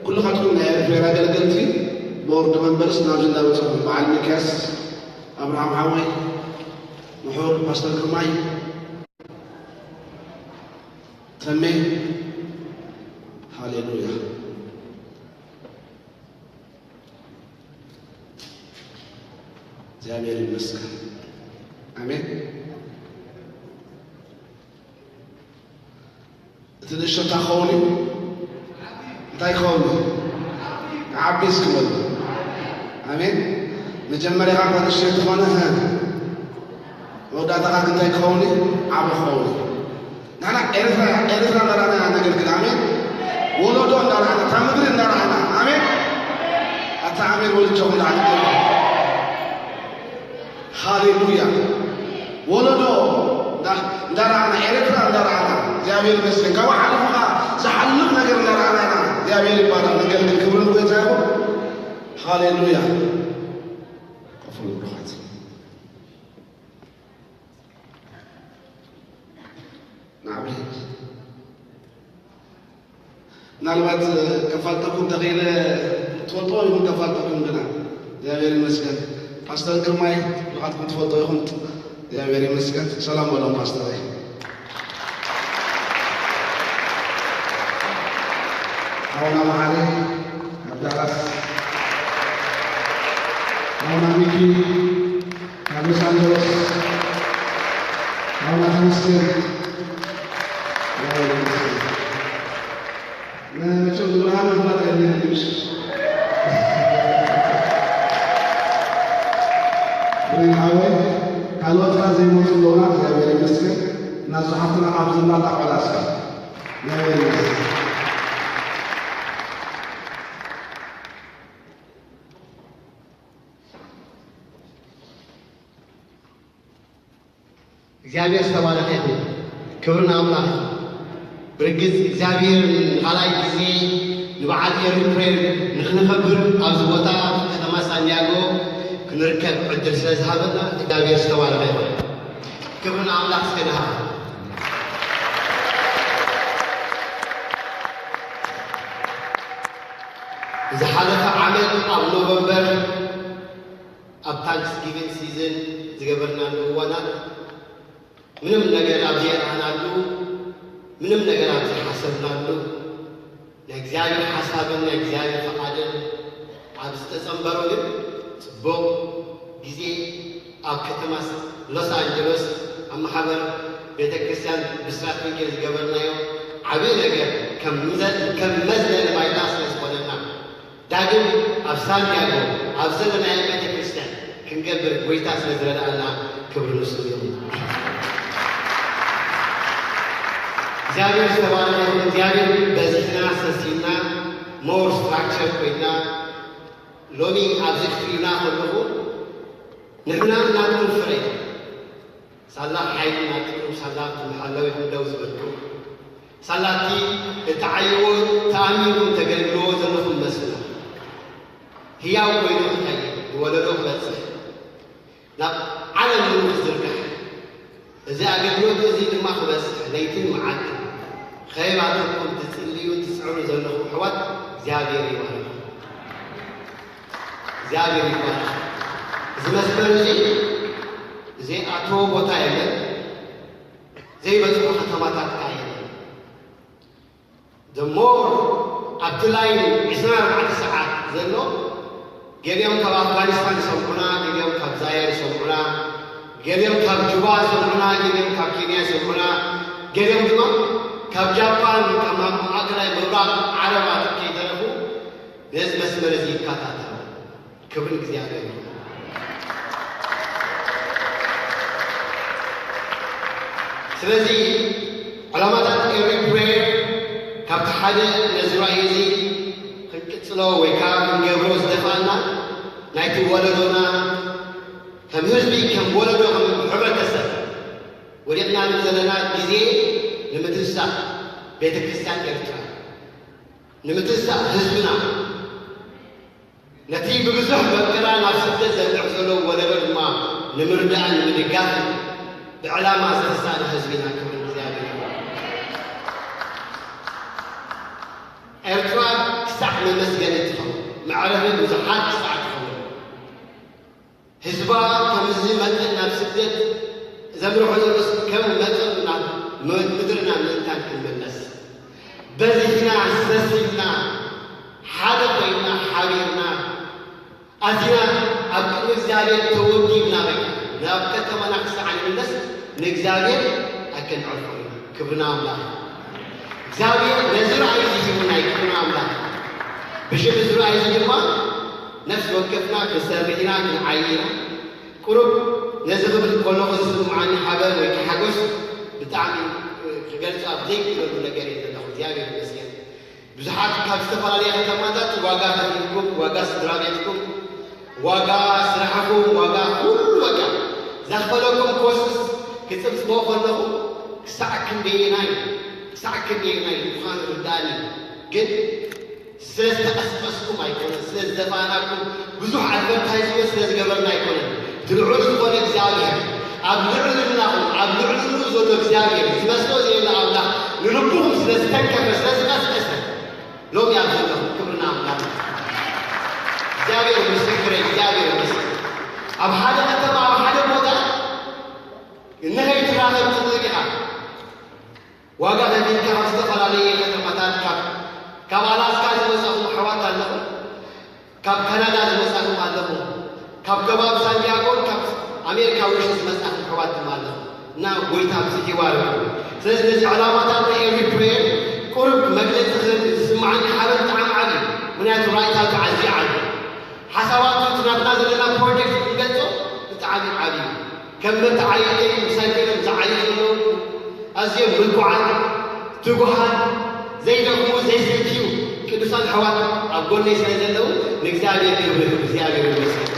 ኩልኻትኩም ናይ ኤሪትሬራ ኣገልገልቲ፣ ቦርድ መንበርስ ናብዚ እንዳመጻኹም፣ በዓል ሚክያስ፣ ኣብርሃም ሓወይ፣ ምሑር ፓስተር ግርማይ፣ ተሜ፣ ሃሌሉያ። እግዚኣብሔር ይመስገን። ኣሜን። እቲ ንእሽቶ እንታይ ክኸውን እዩ? እንታይ ክኸውን እዩ? ክዓቢ እስኪ በሉ። ኣሜን። መጀመርያኻ እኳ ንእሽቶ እንተኾነ፣ ሀ፣ መወዳእታኻ ግን እንታይ ክኸውን እዩ? ዓቢ ክኸውን እዩ። ንሕና ኤርትራ፣ ኤርትራ እንዳረኣና ኢና ነገልግል። ኣሜን። ወለዶ እንዳረኣና፣ እታ ምድሪ እንዳረኣና። ኣሜን። ኣታ ኣሜን በሉ እጆኹም ንላዕሊ። ሃሌሉያ። ወለዶ እንዳ-፣ እንዳረኣና፣ ኤርትራ እንዳረኣና፣ እግዚኣብሔር ይመስገን። ካብኡ ሓሊፉ ኸዓ ዝሓልፍ ነገር እንዳረኣና ኢና። እግዚኣብሔር ይባረኽ። ነገልግል። ክብሪ ንጎይታ ይኹን። ሃሌሉያ። ኮፍ በሉ ብሩኻት። ንዓብይ ምናልባት ከፋልጠኩም ተኽኢለ፣ ትፈልጥዎ ይኹን ከፋልጠኩም ግና። እግዚኣብሔር ይመስገን። ፓስተር ግርማይ፣ ብዙሓትኩም ትፈልጥዎ ይኹን። እግዚኣብሔር ይመስገን። ሰላም በሎም ፓስተረይ። ሓውና መሓሪ ካብ ዳላስ፣ ሓውና ሚኪ ካብ ሎስ ኣንጀለስ፣ ሓውና ተመስገን። መቸም ብርሃን ምፍላጥ የድልየኒ ምሽ? ብሬን ሓወይ፣ ካልኦት ከኣ ዘይመጹ ኣለዉና፣ እግዚኣብሔር ይመስገን። ናዙ ሓፍትና ካብ ዝላ እንዳቆላስ፣ እግዚኣብሔር ይመስገን። እግዚኣብሔር ዝተባረኸ ይኹን። ክብሪ ንኣምላኽ። ብርግጽ እግዚኣብሔር ንኻልኣይ ግዜ ንበዓል ኤሪ ፕሬር ንኽነኸብር ኣብዚ ቦታ ኣብ ከተማ ሳንዲያጎ ክንርከብ ዕድል ስለ ዝሃበና እግዚኣብሔር ዝተባረኸ ይኹን። ክብሪ ንኣምላኽ እስከ ንሃብ። ዝሓለፈ ዓመት ኣብ ኖቨምበር ኣብ ታንክስጊቪንግ ሲዝን ዝገበርናሉ እዋናት ምንም ነገር ኣብ ዘይረኣናሉ፣ ምንም ነገር ኣብ ዘይሓሰብናሉ፣ ናይ እግዚኣብሔር ሓሳብን ናይ እግዚኣብሔር ፈቓድን ኣብ ዝተጸንበሮ ግን ጽቡቕ ግዜ ኣብ ከተማ ሎስ ኣንጀለስ ኣብ ማሕበር ቤተ ክርስቲያን ብስራት ወንጌል ዝገበርናዮ ዓብዪ ነገር ከም ምዘ-፣ ከም መዝለሊ ባይታ ስለ ዝኾነና፣ ዳግም ኣብ ሳንዲያጎ ኣብ ዘለናዮ ቤተ ክርስቲያን ክንገብር ጎይታ ስለ ዝረድኣና ክብሪ ንስሙ ይኹን። እግዚኣብሔር ዝተባረኸ ይኹን። እግዚኣብሔር በዚሕና ሰሲና ሞር ስትራክቸር ኮይና ሎሚ ኣብዚ ክትሪኡና ከለኹ ንሕና ናትኩም ፍረ ኢና። ሳላ ሓይሊ ናትኩም፣ ሳላ ትመሓለዊኹም ደው ዝበልኩም፣ ሳላ እቲ እትዓይዎ ተኣሚንኩም ተገልግልዎ ዘለኹም መስፍና ህያው ኮይኑ ክኸይድ፣ ንወለዶ ክበጽሕ፣ ናብ ዓለም ምሉእ ክዝርጋሕ፣ እዚ ኣገልግሎት እዚ ድማ ክበጽሕ ለይትን መዓልትን ከይባተኩም ትጽልዩን ትጽዕሩ ዘለኹም ኣሕዋት እግዚኣብሔር ይባርኽ። እግዚኣብሔር ይባርኽ። እዚ መስመር እዚ ዘይኣተዎ ቦታ የለን፣ ዘይበጽሖ ከተማታት ከኣ የለን። The more ኣብቲ ላይን ዕስራን ኣርባዕተን ሰዓት ዘሎ፣ ገሊኦም ካብ ኣፍጋኒስታን ይሰምዑና፣ ገሊኦም ካብ ዛየር ይሰምዑና፣ ገሊኦም ካብ ጁባ ይሰምዑና፣ ገሊኦም ካብ ኬንያ ይሰምዑና፣ ገሊኦም ድማ ካብ ጃፓን፣ ካብ ማእከላይ ምብራቕ ዓረባት ከይተረፉ ነዚ መስመር እዚ ይከታተሉ። ክብሪ እግዚኣብሔር ይኹን። ስለዚ ዕላማታት ኤሪ ፕሬየር ካብቲ ሓደ ነዚ ራእይ እዚ ክንቅጽሎ ወይ ከዓ ክንገብሮ ዝደፋእና ናይቲ ወለዶና ከም ህዝቢ፣ ከም ወለዶ፣ ከም ሕብረተሰብ ወዲቕናሉ ዘለና ግዜ ንምትንሳእ ቤተ ክርስቲያን ኤርትራ፣ ንምትንሳእ ህዝብና፣ ነቲ ብብዙሕ መከራ ናብ ስደት ዘብቅዕ ዘሎ ወለዶ ድማ ንምርዳእን ንምድጋፍን ብዕላማ ዝተሳእነ ህዝቢ ኢና። ክብሪ ንእግዚኣብሔር። ኤርትራ ክሳዕ መመስገኒ ትኸውን፣ መዕረፊ ብዙሓት ክሳዕ ትኸውን። ህዝባ ከምዚ መጠን ናብ ስደት ዘምርሖ ዘሎስ ከም መጠን ናብ ምድርና ምእንታን ክንምለስ፣ በዚሕና ሰሲልና ሓደ ኮይና ሓቢርና ኣዚና ኣብ ቅድሚ እግዚኣብሔር ተወዲብና በቃ ናብ ከተማና ክሳዕ ንምለስ ንእግዚኣብሔር ኣይከነዕርፎ ኢና። ክብርና ኣምላኽ። እግዚኣብሔር ነዚ ራእይ እዚ ሂቡና እዩ። ክብርና ኣምላኽ። ብሽም እዚ ራእይ እዚ ድማ ነፍሲ ወከፍና ክንሰርሕ ኢና፣ ክንዓይ ኢና። ቁሩብ ነዚ ክብል ከለኹ ዝስምዓኒ ሓበን ወይ ከዓ ሓጎስ ብጣዕሚ ክገልጾ ኣብ ዘይክእለሉ ነገር እየ ዘለኹ። እግዚኣብሔር ይመስገን። ብዙሓት ካብ ዝተፈላለያ ከተማታት ዋጋ ከፊልኩም፣ ዋጋ ስድራ ቤትኩም፣ ዋጋ ስራሕኹም፣ ዋጋ ኩሉ በቃ ዘኽፈለኩም ኮስትስ ክጽብጽቦ ከለኹ ክሳዕ ክንደየናይ፣ ክሳዕ ክንደየናይ ምዃኑ ርዳእኒ። ግን ስለ ዝተቐስቀስኩም ኣይኮነን፣ ስለ ዝደፋእናኩም፣ ብዙሕ ኣድቨርታይዝመንት ስለ ዝገበርና ኣይኮነን። እቲ ልዑል ዝኾነ እግዚኣብሔር፣ ኣብ ልዕልናኹም፣ ኣብ ልዕልንኡ ዘሎ እግዚኣብሔር፣ ዝመስሎ ዘየለ ኣምላኽ ንልብኹም ስለ ዝተንከፈ፣ ስለ ዝቐስቀሰ፣ ሎሚ ኣብ ዘለኹም ክብርና ኣምላኽ። እግዚኣብሔር ምስክረይ፣ እግዚኣብሔር ይመስገን። ኣብ ሓደ ከተማ፣ ኣብ ሓደ ቦታ ንኸይትራኸብ ትኽእል ኢኻ። ዋጋ ከፊልካ ካብ ዝተፈላለየ ከተማታት፣ ካብ፣ ካብ ኣላስካ ዝመጻኹም ኣሕዋት ኣለኹም፣ ካብ ካናዳ ዝመጻኹም ኣለኹም፣ ካብ ከባቢ ሳንዲያጎን ካብ ኣሜሪካ ውሽጢ ዝመጻኹም ኣሕዋት ድማ ኣለኹም። እና ጎይታ ብዝሕ ይባርኩም። ስለዚ ነዚ ዕላማታት ናይ ኤሪ ፕሬየር ቁሩብ መግለጺ ክህብ ዝስምዓኒ ሓበን ብጣዕሚ ዓቢ እዩ። ምክንያቱ ራእይታቱ ዓዝዩ ዓቢ እዩ። ሓሳባቱ እቲ ናትና ዘለና ፕሮጀክት ክንገልጾ ብጣዕሚ ዓቢ እዩ። ከም መተዓይተይ ምሳይ ኮይኖም ዝዓዩ ዘለዉ ኣዝዮም ምልኩዓት፣ ትጉሃት፣ ዘይደኽሙ፣ ዘይሰልችዩ ቅዱሳን ኣሕዋት ኣብ ጎነይ ስለ ዘለዉ ንእግዚኣብሔር ክብሪ ይሁን። እግዚኣብሔር ይመስገን።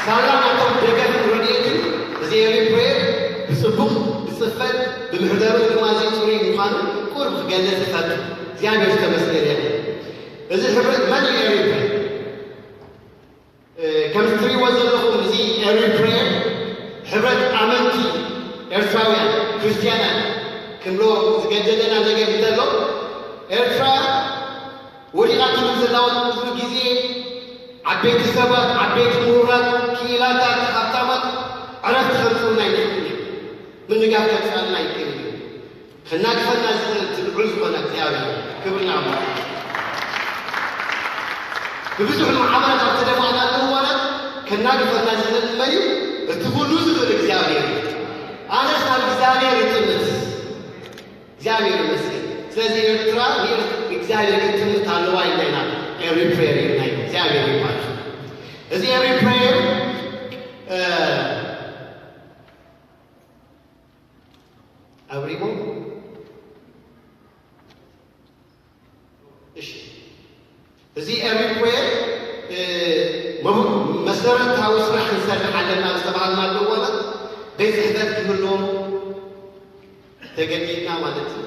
ሳላ ናቶም ደገፍን ረድኤትን እዚ ኤሪ ፕሬየር ብጽቡቕ፣ ብጽፈት፣ ብምሕደሩ ድማ እዚ ጽሩይ ምዃኑ ቁሩብ ክገልጽ እፈቱ። እግዚኣብሔር ዝተመስገነ ይሁን። እዚ ሕብረት መን እዩ ኤሪ ፕሬየር? እ፣ ከም እትሪእዎ ዘለኹም እዚ ኤሪ ፕሬየር ሕብረት ኣመንቲ ኤርትራውያን ክርስትያናት ክንብሎ ዝገደደና ነገር እንተሎ፣ ኤርትራ ወዲቓትሉ ዘላ ኩሉ ግዜ ዓበይቲ ሰባት፣ ዓበይቲ ምሁራት፣ ክኢላታት፣ ሃብታማት ዕረፍቲ ከምጽኡልና ኣይንኽእልን እዮም። ምንጋፍ ከምጽኣልና ኣይክእልን እዩ። ከናግፈና ዝኽእል እቲ ልዑል ዝኾነ እግዚኣብሔር ክብሪ ንኣምላኽ። ብብዙሕ ማዕበላት ኣብ ተደፋእናሉ እዋናት ከናግፈና ዝኽእል መን እዩ? እቲ ኩሉ ዝኽእል እግዚኣብሔር እዩ። ኣነስ ናብ እግዚኣብሔር ይጥምት። እግዚኣብሔር ይመስገን። ስለዚ ኤርትራ ንኤር-፣ እግዚኣብሔር ክትጥምት ኣለዋ ኢልና ኢና ኤሪ ፕሬየር ኢልና ኢና። እግዚኣብሔር ይባርክ። እዚ ኤሪ ፕሬየር፣ እ፣ ኣብሪሞ። እሺ። እዚ ኤሪ ፕሬየር፣ እ፣ መቡ-፣ መሰረታዊ ስራሕ ክንሰርሕ ኣለና ዝተባሃልና እዋናት ቤት ጽሕፈት ክህልዎ ተገዲድና ማለት እዩ።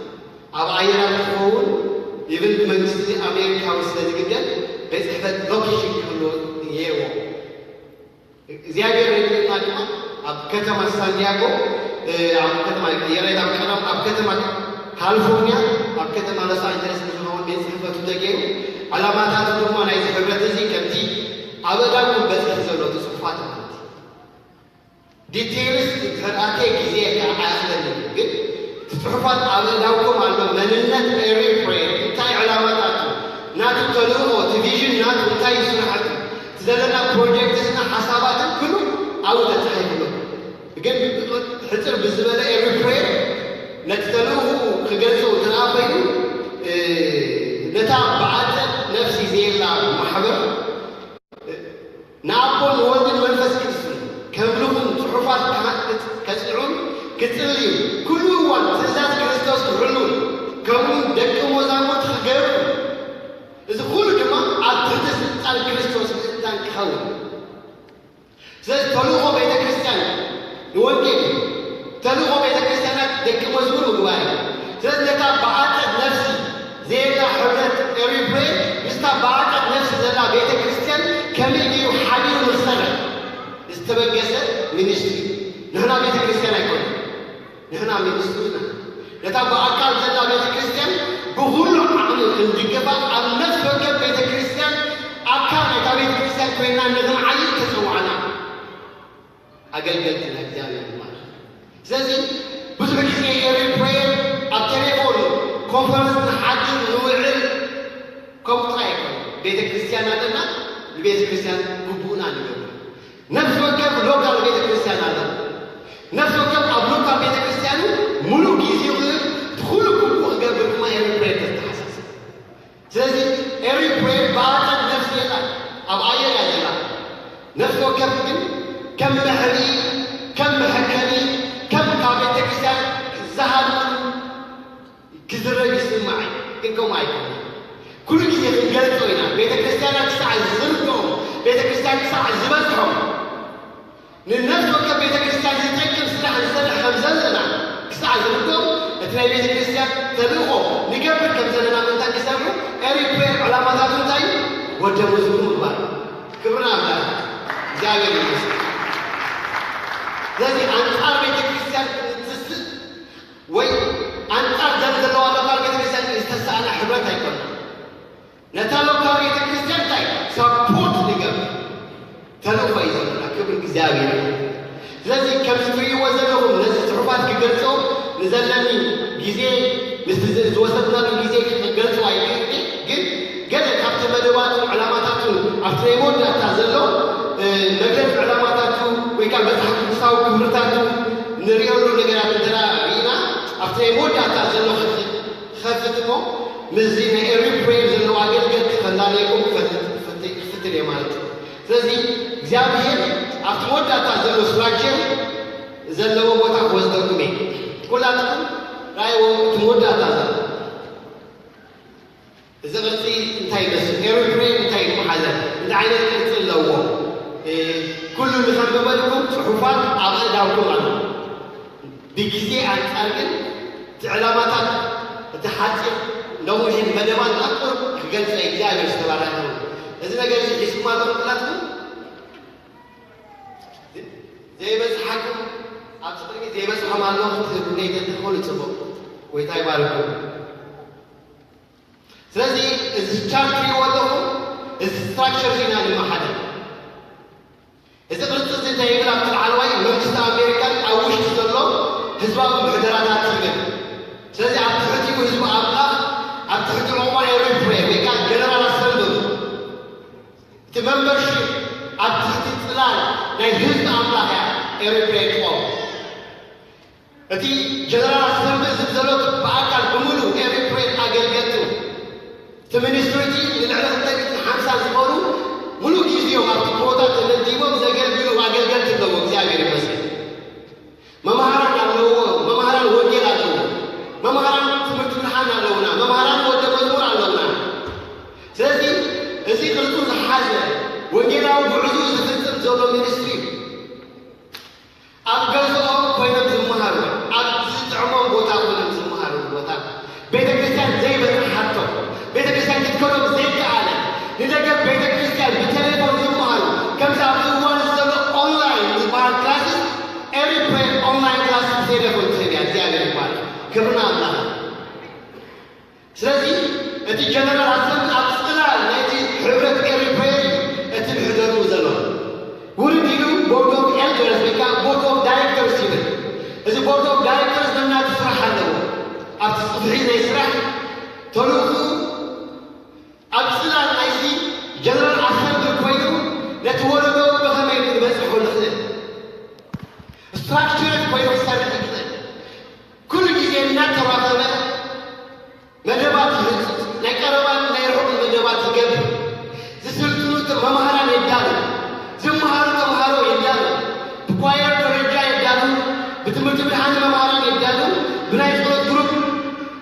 ኣብ ኣየራት ክኸውን፣ ኢቭን ብመንግስቲ ኣሜሪካዊ ስለ ዝግደድ ቤት ጽሕፈት ሎኬሽን ክህልዎ ነይርዎ። እግዚኣብሔር ረድኤትና ድማ ኣብ ከተማ ሳንዲያጎ፣ እ፣ ኣብ ከተማ፣ የረድ ኣብ ቀረብ፣ ኣብ ከተማ ካሊፎርኒያ፣ ኣብ ከተማ ሎስ ኣንጀለስ ንዝኸውን ቤት ጽሕፈቱ ተገይሩ። ዕላማታቱ ድማ ናይዚ ሕብረት እዚ ከምቲ ኣብ እዳኩም በጽሒ ዘሎ እቲ ጽሑፋት ማለት እዩ። ዲቴይልስ እንተርኣከ ግዜ ኣይኣኽለኒ፣ ግን እቲ ጽሑፋት ኣብ እዳውኩም ኣሎ። መንነት ኤሪ ፕሬየር እንታይ ዕላማታቱ፣ ናቱ ተልእኾ፣ እቲ ቪዥን ናቱ እንታይ እዩ ስራሓቱ፣ እቲ ዘለና ፕሮጀክትስና ሓሳባትን ኩሉ ኣብኡ ተጻሒፉ ኣሎ። ግን ሕጽር ብዝበለ ኤሪ ፕሬየር ነቲ ተልእኾኡ ክገልጾ እንተደኣ ኮይኑ፣ እ፣ ነታ ብዓጸድ ነፍሲ ዘየላ ማሕበር ንኣቦን ንወልድን መንፈስ ቅዱስን ከምልኹን ጽሑፋት ክሓ-፣ ከጽንዑን ክጽልዩን ኩሉ እዋን ትእዛዝ ክርስቶስ ክሕሉን ከምኡውን ደቂ መዛሙርቱ ክገብሩ፣ እዚ ኩሉ ድማ ኣብ ትሕቲ ስልጣን ክርስቶስ ምእንታን ክኸውን። ስለዚ ተልእኾ ቤተ ክርስቲያን ንወንጌል እዩ። ተልእኾ ቤተ ክርስቲያናት ደቂ መዝሙር ምግባር እዩ። ስለዚ ነታ ብዓጸድ ነፍሲ ዘየላ ሕብረት ኤሪ ፕሬየር ምስታ ብዓጸድ ነፍሲ ዘላ ቤተ ክርስቲያን ከመይ ገይሩ ሓቢሩ ንኽሰርሕ ዝተበገሰ ሚኒስትሪ። ንሕና ቤተ ክርስቲያን ኣይኮነን። ንሕና ሚኒስትሪ ኢና። ነታ ብኣካል ዘላ ቤተ ክርስቲያን ብኹሉ ዓቕሚ ክንድግፋ ኣብ ነፍሲ ወከፍ ቤተ ክርስቲያን ኣካል ናይታ ቤተ ክርስቲያን ኮይና ንኽንዓይሽ ተጸዋዕና። ኣገልገልቲ ናይ እግዚኣብሔር ማለት እዩ። ስለዚ ብዙሕ ግዜ ኤሪ ፕሬየር ኣብ ቴሌፎን ኮንፈረንስ ንሓድር ንውዕል ከምኡ ጥራይ ኣይኮነ። ቤተ ክርስቲያን ኣለና፣ ንቤተ ክርስቲያን ግቡእና ንገብር። ነፍሲ ወከፍ ሎካል ቤተ ክርስቲያን ኣለና። ነፍሲ ወከፍ ኣብ ሎካል ቤተ ክርስቲያኑ ሙሉእ ግዜኡ ክህብ እቲ ኩሉ ግቡእ ክገብር ድማ ኤሪ ፕሬየር ተተሓሳስብ። ስለዚ ኤሪ ፕሬየር ብኣካል ነፍሲ የላ ኣብ ኣየር እያ ዘላ። ነፍሲ ወከፍ ግን ከም መሕሪ፣ ከም መሐከሚ፣ ከም ካብ ቤተ ክርስቲያን ዝሃድሙ ክዝረግ ይስማዕ እዩ። ግን ከምኡ ኣይኮነን። ኩሉ ግዜ ክንገልጾ ኢና። ቤተ ክርስቲያና ክሳዕ ዝርድኦም፣ ቤተ ክርስቲያን ክሳዕ ዝበዝሖም፣ ንነፍሲ ወከፍ ቤተ ክርስቲያን ዝጠቅም ስራሕ ንሰርሕ ከም ዘለና ክሳዕ ዝርድኦም፣ እቲ ናይ ቤተ ክርስቲያን ተልእኾ ንገብር ከም ዘለና ምእንታን ክሰርሑ ኤሪ ፕሬየር ዕላማታቱ እንታይ እዩ? ወደ መዝሙር ምግባር። ክብሪ ንኣምላኽ። እግዚኣብሔር ይመስገን። ስለዚ ኣንጻር ቤተ ክርስቲያን ክትስእ ወይ ኣንጻር ዘን ዘለዋ ሎካል ቤተ ክርስቲያን ዝተሳእነ ሕብረት ኣይኮነን። ነታ ሎካል ቤተ ክርስቲያን እንታይ ሳፖርት ንገብር ተልእኾ እዩ ዘለና። ክብሪ እግዚኣብሔር ይኹን። ስለዚ ከምዚ ትርእይዎ ዘለኹም ነዚ ጽሑፋት ክገልጾ ንዘለኒ ግዜ ምስቲ ዝ- ዝወሰድናሉ ግዜ ክገልጾ ኣይክእልን፣ ግን ገለ ካብቲ መደባቱን ዕላማታቱን ኣብቲ ናይ መወዳእታ ዘሎ እ፣ መግለጺ ዕላማታቱ ወይ ከዓ መጽሓፍ ቅዱሳዊ ክብርታቱ ንሪኦሉ ነገራት እንተ ርኢና ኣብቲ ናይ መወዳእታ ዘሎ ክኸፍት እሞ ምስዚ ናይ ኤሪ ፕሬየር ዘለዉ ኣገልገልቲ ከላልየኩም ክፈት- ክፍት- ክፍትን እየ ማለት እዩ። ስለዚ እግዚኣብሔር ኣብቲ መወዳእታ ዘሎ ስትራክቸር ዘለዎ ቦታ ክወስደኩም እየ። ኩላትኩም ራእይዎ እቲ መወዳእታ ዘሎ እዚ ቅርጺ እንታይ ይመስል? ኤሪ ፕሬየር እንታይ ይመሓዘ? እንታይ ዓይነት ቅርጺ ኣለዎ? እ፣ ኩሉ ንኸንብበልኩም ጽሑፋት ኣብ ኣእዳውኩም ኣሎ። ብግዜ ኣንጻር ግን እቲ ዕላማታት እቲ ሓጺር ነዊሕን መደባትና ቁሩብ ክገልጸ እግዚኣብሔር ዝተባረኸ ይኹን። እዚ ነገር እዚ ሒዝኩም ኣለኹም ብላትኩም ዘይበጽሓኩም ኣብቲ ቅድሚ ዘይበጽሖም ኣለኹም ትህብለይ ተትኾኑ ጽቡቕ። ጎይታ ይባርኩም። ስለዚ እዚ ቻርት ትሪእዎ ኣለኹም፣ እዚ ስትራክቸር እዚ ኢና ንመሓደር። እዚ ቅርፂ እዚ እንታይ ይብል? ኣብቲ ላዕለዋይ መንግስቲ ኣሜሪካን ኣብ ውሽጢ ዘሎ ህዝባዊ ምሕደራታት ይብል። ስለዚ ኣብ ትሕቲኡ ህዝቢ ኣምላኽ፣ ኣብ ትሕቲ ሮማ ኤሪፕሬ ወይ ከዓ ጀነራል ኣሰምብሊ እቲ መምበርሺፕ ኣብ ትሕቲ ፅላል ናይ ህዝቢ ኣምላኽ እያ ኤሪፕሬ ትቆም። እቲ ጀነራል ኣሰምብሊ ዝብ ዘሎ ብኣካል ብምሉእ ኤሪፕሬን ኣገልገልቱ እቲ ሚኒስትሪ እቲ ንልዕሊ ክልተ ሚእትን ሓምሳን ዝኾኑ ሙሉእ ግዜኦም ኣብቲ ቦታ ተመዲቦም ዘገልግሉ ኣገልገልቲ ኣለዎ። እግዚኣብሔር ይመስገን። መምሃራን ኣለዎ፣ መምሃራን ወንጌል ኣለዎ፣ መምሃራን ትምህርቲ ብርሃን ኣለውና፣ መምሃራን ወደ መዝሙር ኣለውና። ስለዚ እዚ ቅርጹ ዝሓዘ ወንጌላዊ ጉዕዞ ዝፍጽም ዘሎ ሚኒስትሪ እዩ። ኣብ ገዝኦም ኮይኖም ዝመሃሩ፣ ኣብ ዝጥዕሞም ቦታ ኮይኖም ዝመሃሩ ቦታ፣ ቤተ ክርስቲያን ዘይበጽሓቶም፣ ቤተ ክርስቲያን ክትከዶም ዘይከኣለ፣ ንደገ ቤተ ክርስቲያን ብቴሌፎን ዝመሃሩ፣ ከምዚ ኣብዚ እዋን ዘሎ ኦንላይን ዝበሃል ክላስስ፣ ኤሪፕሬን ኦንላይን ክላስ ብቴሌፎን ትህብ እያ። እግዚኣብሔር ይባረክ። ክብርና ኣምላኽ። ስለዚ እቲ ጀነራል ኣሰምብሊ ኣብ ጽላል ናይቲ ሕብረት ኤሪፕሬ እቲ ምሕደርኡ ዘሎ። ውርድ ኢሉ ቦርድ ኦፍ ኤልደርስ ወይ ከዓ ቦርድ ኦፍ ዳይሬክተርስ ይብል። እዚ ቦርድ ኦፍ ዳይሬክተርስ ነናቱ ስራሕ ኣለዎ። ኣብቲ ጽፍሒ ናይ ስራሕ ተልእኹ ኣብ ጽላል ናይዚ ጀነራል ኣሰምብሊ ኮይኑ ነቲ ወለዶ ብኸመይ ክንበጽሖ ንኽእል ስትራክቸር ኮይኑ ክሰርሕ ይኽእል። ኩሉ ግዜ እናተራኸበ መደባት ይህንጽ፣ ናይ ቀረባን ናይ ርሑቕን መደባት ይገብር። ዝስልጥኑ መምሃራን የዳሉ፣ ዝመሃሩ ተምሃሮ የዳሉ፣ ብኳየር ደረጃ የዳሉ፣ ብትምህርቲ ብርሃን መምሃራን የዳሉ፣ ብናይ ጸሎት ግሩፕ፣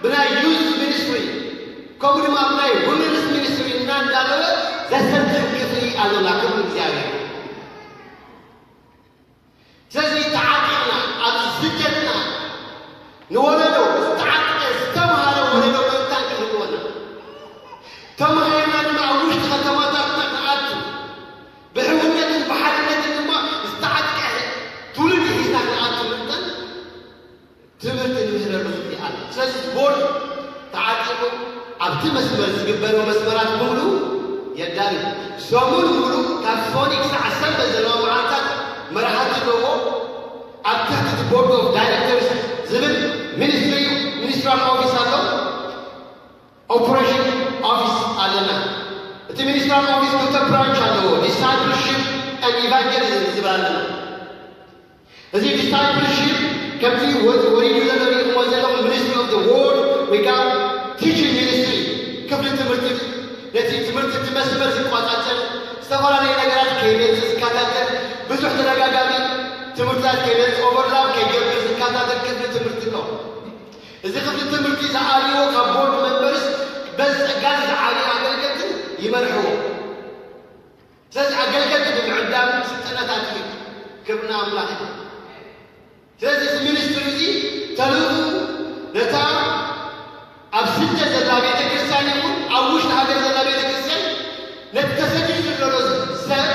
ብናይ ዩዝ ሚኒስትሪ፣ ከምኡ ድማ ብናይ ውመንስ ሚኒስትሪ እናዳለወ ዘሰልጥን ክፍሊ ኣለና። ክብሪ እግዚኣብሔር። ስለዚ ተዓጢቕና ኣብ ስደትና ንወለዶ ዝተዓጥቀ ዝተምሃረ ወለዶ ምእንታን ክህልወና ተማሂርና ድማ ኣብ ውሽጢ ከተማታትና ንኣቱ ብሕውነትን ብሓድነትን ድማ ዝተዓጥቀ ትውልዲ ሒዝና ንኣቱ ምእንታን ትምህርቲ ንምህረሉ ክፍሊ ኣሎ። ስለዚ ቦርድ ተዓጢቑ መስመር ዝግበሩ መስመራት ብምሉ የዳሉ። ሰሙን ሙሉ ካብ ፎኒክ ክሳዕ ሰንበት ዘለዋ መዓልታት መራሕቲ ኣለዎ። ኣብ ትሕቲ ቦርድ ኦፍ ዳይሬክተርስ ዝብል ሚኒስትሪ ሚኒስትራል ኦፊስ ኣሎ። ኦፕሬሽን ኦፊስ ኣለና። እቲ ሚኒስትራል ኦፊስ ክልተ ብራንች ኣለዎ፣ ዲሳይፕልሺፕ ኤንድ ኢቫንጀሊዝም ዝብል ኣለና። እዚ ዲሳይፕልሺፕ ከምቲ ወ- ወሪዱ ዘሎ ሪኢኹሞ ዘለኹም ሚኒስትሪ ኦፍ ወርድ ወይ ከዓ ቲችንግ ሚኒስትሪ ክፍሊ ትምህርቲ ነቲ ትምህርቲ እቲ መስመር ዝቆፃፀር ዝተፈላለዩ ነገራት ከይመፅእ ዝከታተል ብዙሕ ተደጋጋሚ ትምህርትታት ከይመፅእ ኦቨርላፕ ከይገብር ዝከታተል ክፍሊ ትምህርቲ ኣሎ። እዚ ክፍሊ ትምህርቲ ዝዓብይዎ ካብ ቦርድ መንበርስ በዚ ፀጋ ዝዓብዩ ኣገልገልትን ይመርሕዎ። ስለዚ ኣገልገልቲ ብምዕዳም ስልጠናታት እዩ ክብርና ኣምላኽ እዩ። ስለዚ እዚ ሚኒስትሪ እዚ ተልእኹ ነታ ኣብ ስደት ዘላ ቤተ ክርስቲያን ይኹን ኣብ ውሽጢ ሃገር ዘላ ቤተ ክርስቲያን ነቲ ተሰዲዱ ዘሎ ሰብ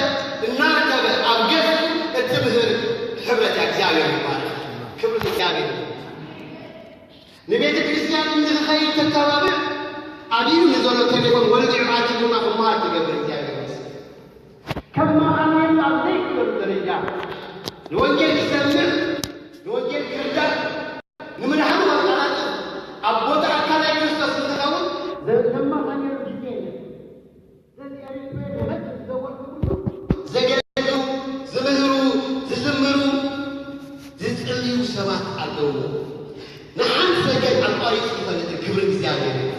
እናርከበ ኣብ ገዝኡ እትምህር ሕብረት እያ። እግዚኣብሔር ይባረክ። ክብሪ እግዚኣብሔር ይኹን። ንቤተ ክርስቲያን ንኽኸይድ ተተባብዕ ኣብ ኢዱ ንዘሎ ቴሌፎን ወልዲዑ ኣኪቡና ክመሃር ትገብር እግዚኣብሔር ይመስል። ከም ማኻንየሉ ኣብ ዘይክእለሉ ደረጃ ንወንጌል ክሰምዕ ንወንጌል ክርዳእ ንምድሓኑ ኣቃላጥፍ ኣብ ቦታ ኣካላይ ክርስቶስ ንኽኸውን ዘማኻንየሉ ግዜ የለን። ዘገልግሉ፣ ዝምህሩ፣ ዝዝምሩ፣ ዝጽልዩ ሰባት ኣለዉ። ንሓንቲ ሰከንድ ኣቋሪጹ ይፈልጥ ክብሪ እግዚኣብሔር እዩ።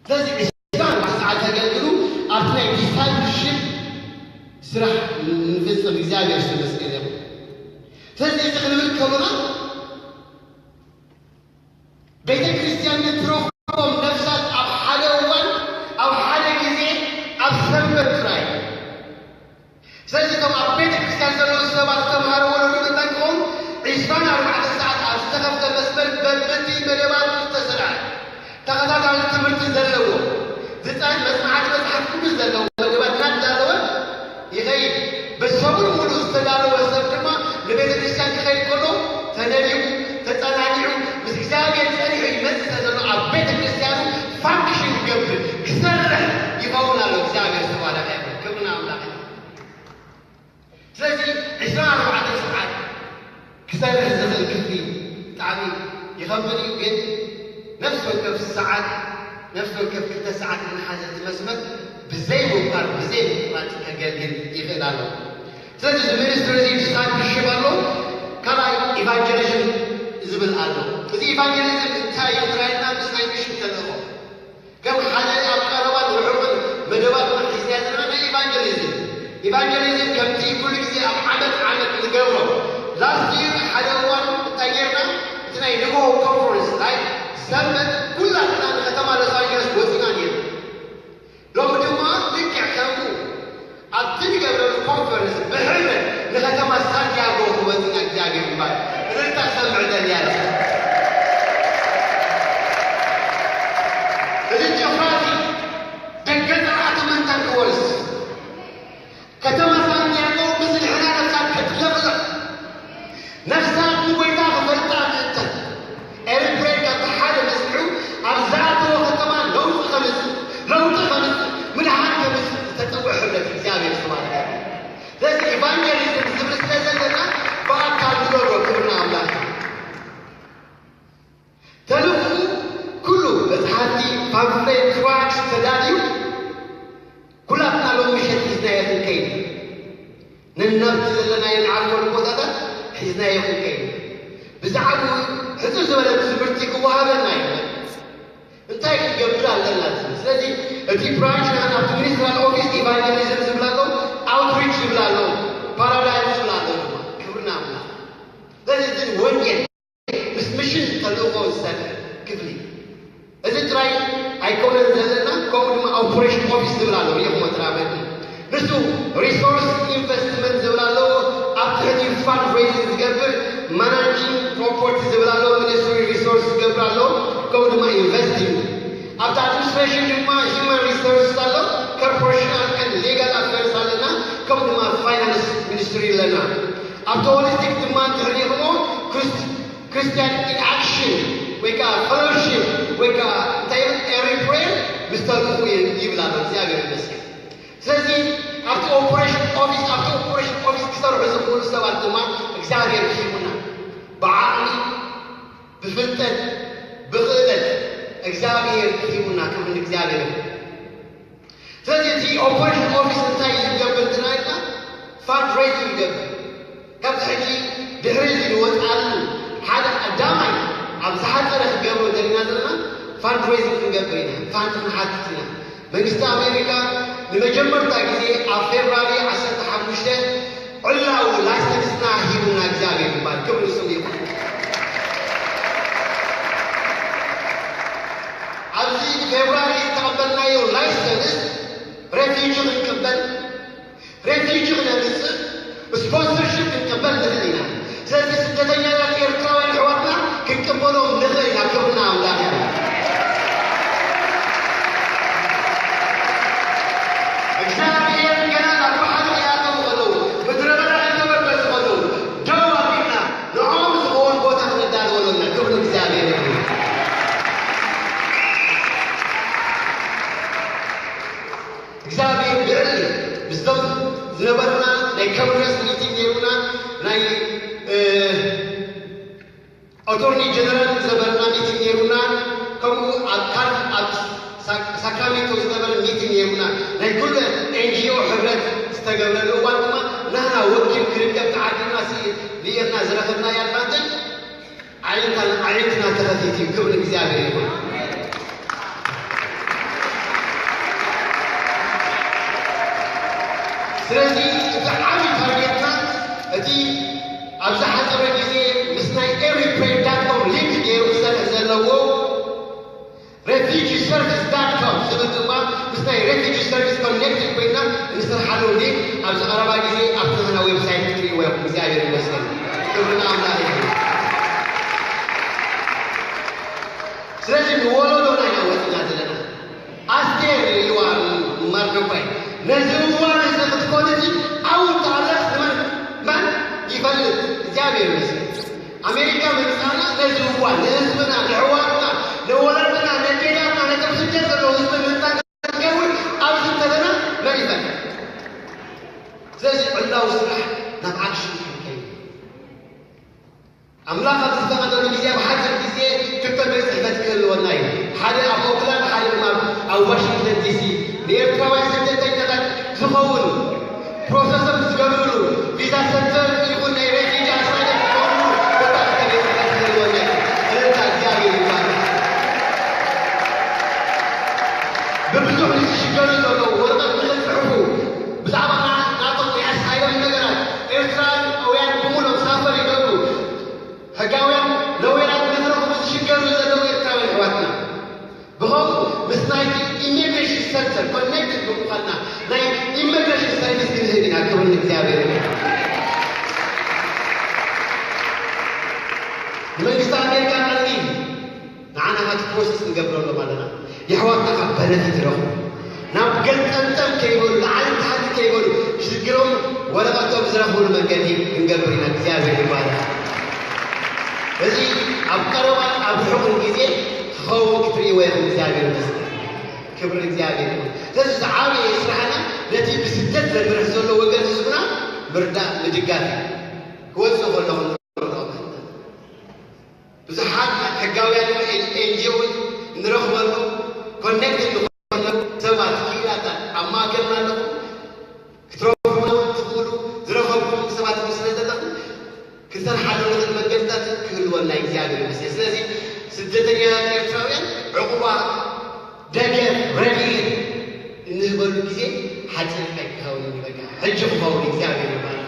ስለዚ ዕስራን ኣርባዕተ ሰዓት ዘገልግሉ ኣብቲ ናይ ዲሳይፕልሺፕ ስራሕ ንፍጽም እግዚኣብሔር ዝተመስገነ ይኹን። ስለዚ እዚ ክንብል ከሎና ቤተ ክርስቲያን ንትረኽቦም ነፍሳት ኣብ ሓደ እዋን ኣብ ሓደ ግዜ ኣብ ሰንበት ጥራይ። ስለዚ እቶም ኣብ ቤተ ክርስቲያን ዘለዉ ሰባት ዝተምሃረ ወለዶ እንታይ ክኸውን ዕስራን ኣርባዕተ ሰዓት ኣብ ዝተኸፍተ መስመር በብቲ መደባቱ ዝተሰርዐ ተኸታታሊ ትምህርቲ ዘለዎ ዝፀን መፅናዕቲ መፅሓፍ ቅዱስ ዘለዎ መደባት እናዳለወ ይኸይድ። ብሰሙን ሙሉእ ዝተዳለወ ሰብ ድማ ንቤተ ክርስቲያን ክኸይድ ከሎ ተነቢቡ ተጸናኒዑ ምስ እግዚኣብሔር ጸኒሑ ይመጽእ ዘሎ ኣብ ቤተ ክርስቲያኑ ፋንክሽን ክገብር ክሰርሕ ይኸውን ኣሎ። እግዚኣብሔር ዝተባረኸ ይኹን። ክብሪ ንኣምላኽ ይኹን። ስለዚ ዕስራን ኣርባዕተን ሰዓት ክሰርሕ ዝኽእል ክፍሊ ብጣዕሚ ይኸብድ እዩ። ግን ነፍሲ ወከፍ ሰዓት ነፍሲ ወከፍ ክልተ ሰዓት እናሓዘ እቲ መስመር ብዘይ ምውቃር ብዘይ ምቁራፅ ከገልግል ይኽእል ኣሎ። ስለዚ እዚ ሚኒስትሪ እዚ ዲስታይፕልሺፕ ኣሎ፣ ካልኣይ ኢቫንጀሊዝም ዝብል ኣሎ። እዚ ኢቫንጀሊዝም እንታይ እዩ ትራይና ምስ ናይ ሚሽን ተልእኾ ከም ሓደ ኣብ ቀረባን ርሑቕን መደባት ሒዝና ዘለና ናይ ኢቫንጀሊዝም ኢቫንጀሊዝም ከምቲ ኩሉ ግዜ ኣብ ዓመት ዓመት ንገብሮ ላስት ይር ሓደ እዋን እንታይ ጌርና እቲ ናይ ንግሆ ኮንፈረንስ ናይ ሰንበት ኩላትና ንከተማ ሎስ ኣንጀለስ ወፂና ነይሩ። ሎሚ ድማ ልክዕ ከምኡ ኣብቲ ንገብረሉ ኮንፈረንስ ብሕብረት ንከተማ ሳንቲያጎ ክወፅና እግዚኣብሔር ይባል እልልታ ክሰምዕ ደልያ እዚ ጭፍራ እዚ ደገ ፀላእቲ ምንታ ክወርስ ከተማ ሳንቲያጎ ብዝልሕና ነብሳ ክትለቕልቕ ነፍሳት ንጎይታ ክፈልጣ ምእንተን ኤሪትሬ ካብቲ ሓደ መስሪዑ ኣብ ዝኣተወ ከተማ ለውጢ ከምፅእ ለውጢ ከምፅእ ምድሓን ከምፅእ ዝተፀውዐ ሕብረት እግዚኣብሔር ዝተባረከ ስለዚ ኢቫንጀሊዝም ዝብል ስለ ዘለና ብኣካል ንገብሮ ክብርና ኣምላኽ ተልእኹ ኩሉ መፅሓፍቲ ፓምፍሌት ትራክስ ተዳልዩ ኩላትና ሎም ምሸት ሒዝናዮ ክንከይድ ነናብቲ ዘለናዮ ንዓርፈሉ ቦታታት ሒዝናዮ ክንከይድ ብዛዕባኡ ሕፅር ዝበለ ትምህርቲ ክወሃበና እዩ እንታይ ክንገብር ኣለና ስለዚ እቲ ብራንች ናብቲ ሚኒስትራል ኦፊስ ኢቫንጀሊዝም ዝብላ ኣሎ ኣውትሪች ዝብላ ኣሎ ፓራዳይም ዝብላ ኣሎ ድማ ክብርና ኣምላኽ ስለዚ ወንጌል ምስ ምሽን ተልእኾ ዝሰርሕ ክፍሊ እዚ ጥራይ ኣይኮነን ዘለና ከምኡ ድማ ኦፕሬሽን ኦፊስ ዝብል ኣሎ ሪኢኹሞ ትራመድ ንሱ ሪሶርስ ኢንቨስትመንት ዝብል ኣለዎ ኣብ ትሕቲ ፋንድሬዚንግ ዝገብር ማናጂንግ ፕሮፖርቲ ዝብል ኣለዎ ሚኒስትሪ ሪሶርስ ዝገብር ኣለዎ ከምኡ ድማ ኢንቨስቲንግ ኣብቲ ኣድሚኒስትሬሽን ድማ ሂማን ሪሶርስ ኣሎ ኮርፖሬሽናል ን ሌጋል ኣፌርስ ኣለና ከምኡ ድማ ፋይናንስ ሚኒስትሪ ኣለና ኣብቲ ሆሊስቲክ ድማ እንተሪኢኹሞ ክርስትያን ኢን ኣክሽን ወይ ከዓ ፈሎሺፕ ወይ ከዓ እንታይ ይብል ኣሎ። እግዚኣብሔር ይመስገን። ስለዚ ኣብቲ ኦፕሬሽን ኦፊስ ኣብቲ ኦፕሬሽን ኦፊስ ክሰርሑ ዝኽእሉ ሰባት ድማ እግዚኣብሔር ሂቡና፣ ብዓቕሊ፣ ብፍልጠት፣ ብኽእለት እግዚኣብሔር ሂቡና። ክብሪ ንእግዚኣብሔር ይኹን። ስለዚ እቲ ኦፕሬሽን ኦፊስ እንታይ ዝገብር ትናይልና ፋንድሬዚንግ ይገብር። ካብዚ ሕጂ ድሕሪ እዚ ንወፅኣሉ ሓደ ቀዳማይ ኣብ ዝሓፀረ ክገብሮ ዘለና ዘለና ፋንድሬዚንግ ክንገብር ኢና፣ ፋንድ ክንሓትት ኢና። መንግስቲ ኣሜሪካ ንመጀመርታ ግዜ ኣብ ፌብራሪ ዓሰርተ ሓሙሽተ ዕላዊ ላይሰንስና ሂቡና እግዚኣብሔር ይባል። ክብሪ ስሙ ይኹን። ኣብዚ ፌብራሪ ዝተቐበልናዮ ላይሰንስ ሬፊጂ ክንቅበል፣ ሬፊጂ ክነምፅእ፣ ስፖንሰርሺፕ ክንቅበል ንኽእል ኢና። ስለዚ ስደተኛታት ኤርትራውያን ኣሕዋትና ክንቅበሎም ንኽእል ኢና። ክብርና ኣምላኽ እዩ። እግዚኣብሔር ገና ናብ ባሕሪ ክኣተዉ ከለዉ፣ ምድረ በዳ ክተበገሱ ከለዉ፣ ደው ኣቢልና ንዕኦም ዝኸውን ቦታ ክነዳልወሎም ኢና። ክብሪ እግዚኣብሔር ይኹን። እግዚኣብሔር ልዕል ምስቶም ዝነበሩና ናይ ኮንግረስ ሚቲንግ ነይሩና፣ ናይ፣ እ፣ ኣቶርኒ ጀነራል ዝነበረና ሚቲንግ ነይሩና፣ ከምኡ ኣብ ካል-፣ ኣብ ሳ-፣ ሳክራሜንቶ ዝነበረ ሚቲንግ ነይሩና። ናይ ኩሉ ኤን ጂ ኦ ሕብረት ዝተገብረሉ እዋን ድማ ናህና ወኪል ክርከብ ተዓዲምና ሲ-፣ ርኢኽና ዝረኸብናዮ ኣድቫንቴጅ ዓይንታን ኣዒንትና ተኸፊቱ እዩ። ክብሪ እግዚኣብሔር ይኹን። ስለዚ እቲ ዓብዪ ታርጌትና እቲ ኣብ ዝሓፀረ ግዜ ምስ ናይ ኤሪፕሬድ ዳት ኮም ሊንክ ገይሩ ክሰርሕ ዘለዎ ሬፊጂ ሰርቪስ ዳት ኮም ዝብል ድማ ምስ ናይ ሬፊጂ ሰርቪስ ኮኔክትድ ኮይና እንሰርሓሉ ሊንክ ኣብዚ ቀረባ ግዜ ኣብቲ ናህና ዌብሳይት ክትርእይዎ ኢኹም። እግዚኣብሔር ይመስገን። ክብሪ ንኣምላኽ ይኹን። ስለዚ ንወለዶና ኢና ወፂና ዘለና። ኣስቴር ኢልዋ ማርዶካይ፣ ነዚ እዋን እዚ ክትኮን እዚ ኣብኡ ተኣለስ መን፣ መን ይፈልጥ? እግዚኣብሔር ይመስገን። ኣሜሪካ ምምፃእና ነዚ እዋን ንህዝብና፣ ንኣሕዋትና፣ ንወለድና፣ ነዴታትና፣ ነቶም ስደት ዘለዉ ህዝቢ ምምፃእ ገይሩ ኣብዚ እንተለና መን ይፈልጥ? ስለዚ ዕላዊ ስራሕ ናብ ኣክሽን ክንከይድ። ኣምላኽ ኣብ ዝፈቐደሉ ግዜ፣ ኣብ ሓፂር ግዜ ክልተ ቤት ጽሕፈት ክህልወና እዩ። ሓደ ኣብ ኦክላንድ፣ ሓደ ድማ ኣብ ዋሽንግተን ዲ ሲ። ንኤርትራውያን ስደተኛታት ዝኸውን ፕሮሰሶም ዝገብርሉ፣ ቪዛ ሰንተር ይኹን ናይ ሬፊጂ ኣሳይለም ዝገብርሉ ቦታ ክልተ ቤት ጽሕፈት ክህልወና እዩ። እልልታ እግዚኣብሔር ይባረክ። ብብዙሕ ንዝሽገሩ ዘለዉ ወረቐት ንኽጽሕፉ፣ ብዛዕባ ና-፣ ናቶም ናይ ኣሳይለም ነገራት ኤርትራውያን ብምሉኦም ሳፈር ይገብሩ። ሕጋውያን ሎየራት ንኽረኽቡ ዝሽገሩ ዘለዉ ኤርትራውያን ኣሕዋትና። ብኸምኡ ምስ ናይቲ ኢሚግሬሽን ሰንተር ኮኔክትድ ብምዃንና ናይ ኢሚግሬሽን ሰርቪስ ክንህብ ኢና። ክብሪ ንእግዚኣብሔር ይኹን። ንመንግስቲ ኣሜሪካ ቀንዲ ንዓና ናቲ ፕሮሰስ ንገብረሎም ኣለና። የሕዋትና ካብ በነፊት ይረኽቡ። ናብ ገልጠምጠም ከይበሉ፣ ላዕሊ ታሕቲ ከይበሉ፣ ሽግሮም ወረቐቶም ዝረኽብሉ መንገዲ ክንገብር ኢና። እግዚኣብሔር ይባረክ። እዚ ኣብ ቀረባን ኣብ ርሑቕን ግዜ ክኸውን ክትርእይዎ ኢኹም። እግዚኣብሔር ይመስገን። ክብሪ እግዚኣብሔር ይኹን። ስለዚ ዝዓበየ ስራሕና ነቲ ብስደት ዘምርሕ ዘሎ ወገን ህዝብና ምርዳእ፣ ምድጋፍ እዩ። ክወፅእ ከለኹም ንረኽቦም ኣለና። ብዙሓት ሕጋውያን ኤን ጂ ኦ ንረኽበሉ፣ ኮኔክት ንኾነሉ ሰባት፣ ክኢላታት ኣብ ማእከልና ኣለኹም። ክትረኽቡና እውን ትኽእሉ፣ ዝረኸብኩም ሰባት እውን ስለ ዘለኹም፣ ክንሰርሓሉ ንኽእል መገድታት ክህልወና እግዚኣብሔር ይመስገን። ስለዚ ስደተኛታት ኤርትራውያን ዕቑባ፣ ደገፍ፣ ረድኤት እንህበሉ ግዜ ሓጺር ኣይክኸውን እዩ። በቃ ሕጂ ክኸውን እግዚኣብሔር ይባረክ።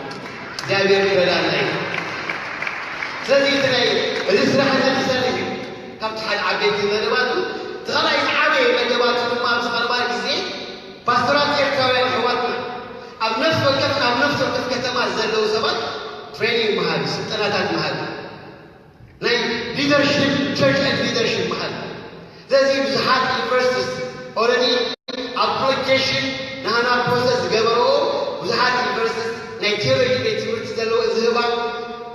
እግዚኣብሔር ክረዳና እዩ። ስለዚ እቲ ናይ፣ እዚ ስራሕ እዚ ክሰርሕ እዩ። ካብቲ ሓደ ዓበይቲ መደባቱ፣ እቲ ካልኣይ ዝዓበየ መደባቱ ድማ ኣብዚ ቀረባ ግዜ ፓስተራት ኤርትራውያን ኣሕዋትና ኣብ ነፍሲ ወከፍ፣ ኣብ ነፍሲ ወከፍ ከተማ ዘለዉ ሰባት ትሬኒንግ ምሃብ፣ ስልጠናታት ምሃብ፣ ናይ ሊደርሺፕ፣ ቸርች ኤንድ ሊደርሺፕ ምሃብ። ስለዚ ብዙሓት ዩኒቨርሲቲስ ኦልሬዲ ኣፕሊኬሽን ናህና ፕሮሰስ ዝገበረኦ፣ ብዙሓት ዩኒቨርሲቲስ ናይ ቴዎሎጂ ቤት ትምህርቲ ዘለዎ ዝህባ፣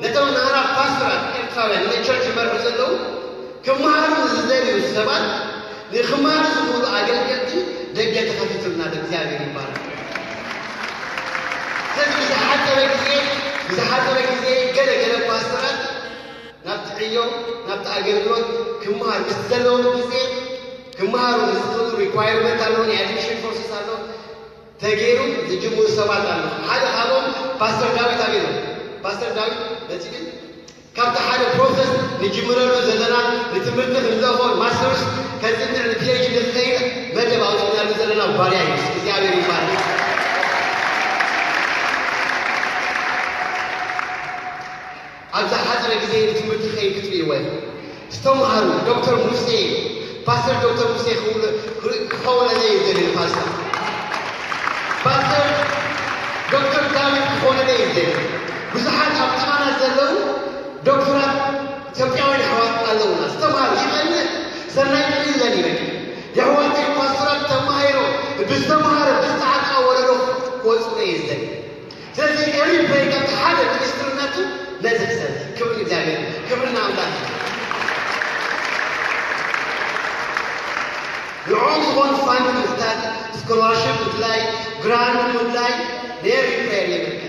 ነቶም ናህና ፓስተራት ኤርትራውያን ናይ ቸርች ይመርሑ ዘለዉ ክመሃሩ ዝደልዩ ሰባት፣ ንክመሃሩ ዝኽእሉ ኣገልገልቲ ደገ ተኸፊቱልና፣ ንእግዚኣብሔር ይባረክ። ስለዚ ብዝሓፀረ ግዜ፣ ብዝሓፀረ ግዜ ገለ ገለ ፓስተራት ናብቲ ዕዮ፣ ናብቲ ኣገልግሎት ክመሃር ምስ ዘለዎም ግዜ ክመሃሩ ዝኽእሉ ሪኳየርመንት ኣለዎ፣ ናይ ኣድሚሽን ፕሮሰስ ኣሎ፣ ተገይሩ ዝጅምሩ ሰባት ኣለዉ። ሓደ ካብኦም ፓስተር ዳዊት ኣቤሎ። ፓስተር ዳዊት መፂኡ ካብቲ ሓደ ፕሮሰስ ንጅምረሉ ዘለና ንትምህርቲ ክንለፎ ማስተርስ ከፅንዕ ንፒኤችዲ ንክኸይድ መደብ ኣውፅእናሉ ዘለና ባርያ እዩ። እግዚኣብሔር ይባርክ። ኣብዛ ሓፂረ ግዜ ንትምህርቲ ከይድ ክትርእይዎ ኢኹም። ዝተምሃሩ ዶክተር ሙሴ፣ ፓስተር ዶክተር ሙሴ ክውለ-፣ ክኸውለለ እዩ ዝደሊ ፓስተር። ፓስተር ዶክተር ዳዊት ክኾነለ እዩ ዝደሊ። ብዙሓት ኣብ ጥቓና ዘለዉ ዶክተራት ኢትዮጵያውያን ኣሕዋት ኣለዉና። ዝተምሃሩ ይቐንእ፣ ሰናይ ጥቕሚ ይለን ይበል። የሕዋተይ ፓስተራት ተማሂሮም ብዝተምሃረ ብዝተዓጠቐ ወለዶ ክወፁ እየ ዝደሊ። ስለዚ ኤሪ ፕሬይ ካብቲ ሓደ ሚኒስትርነቱ ነዚ ክሰብ ክብሪ እግዚኣብሔር፣ ክብሪ ንኣምላኽ። ንዕኦም ዝኾን ፋንድ ምሕታት፣ ስኮላርሽፕ ምድላይ፣ ግራንት ምድላይ ንኤሪ ፕሬየር የመልከት።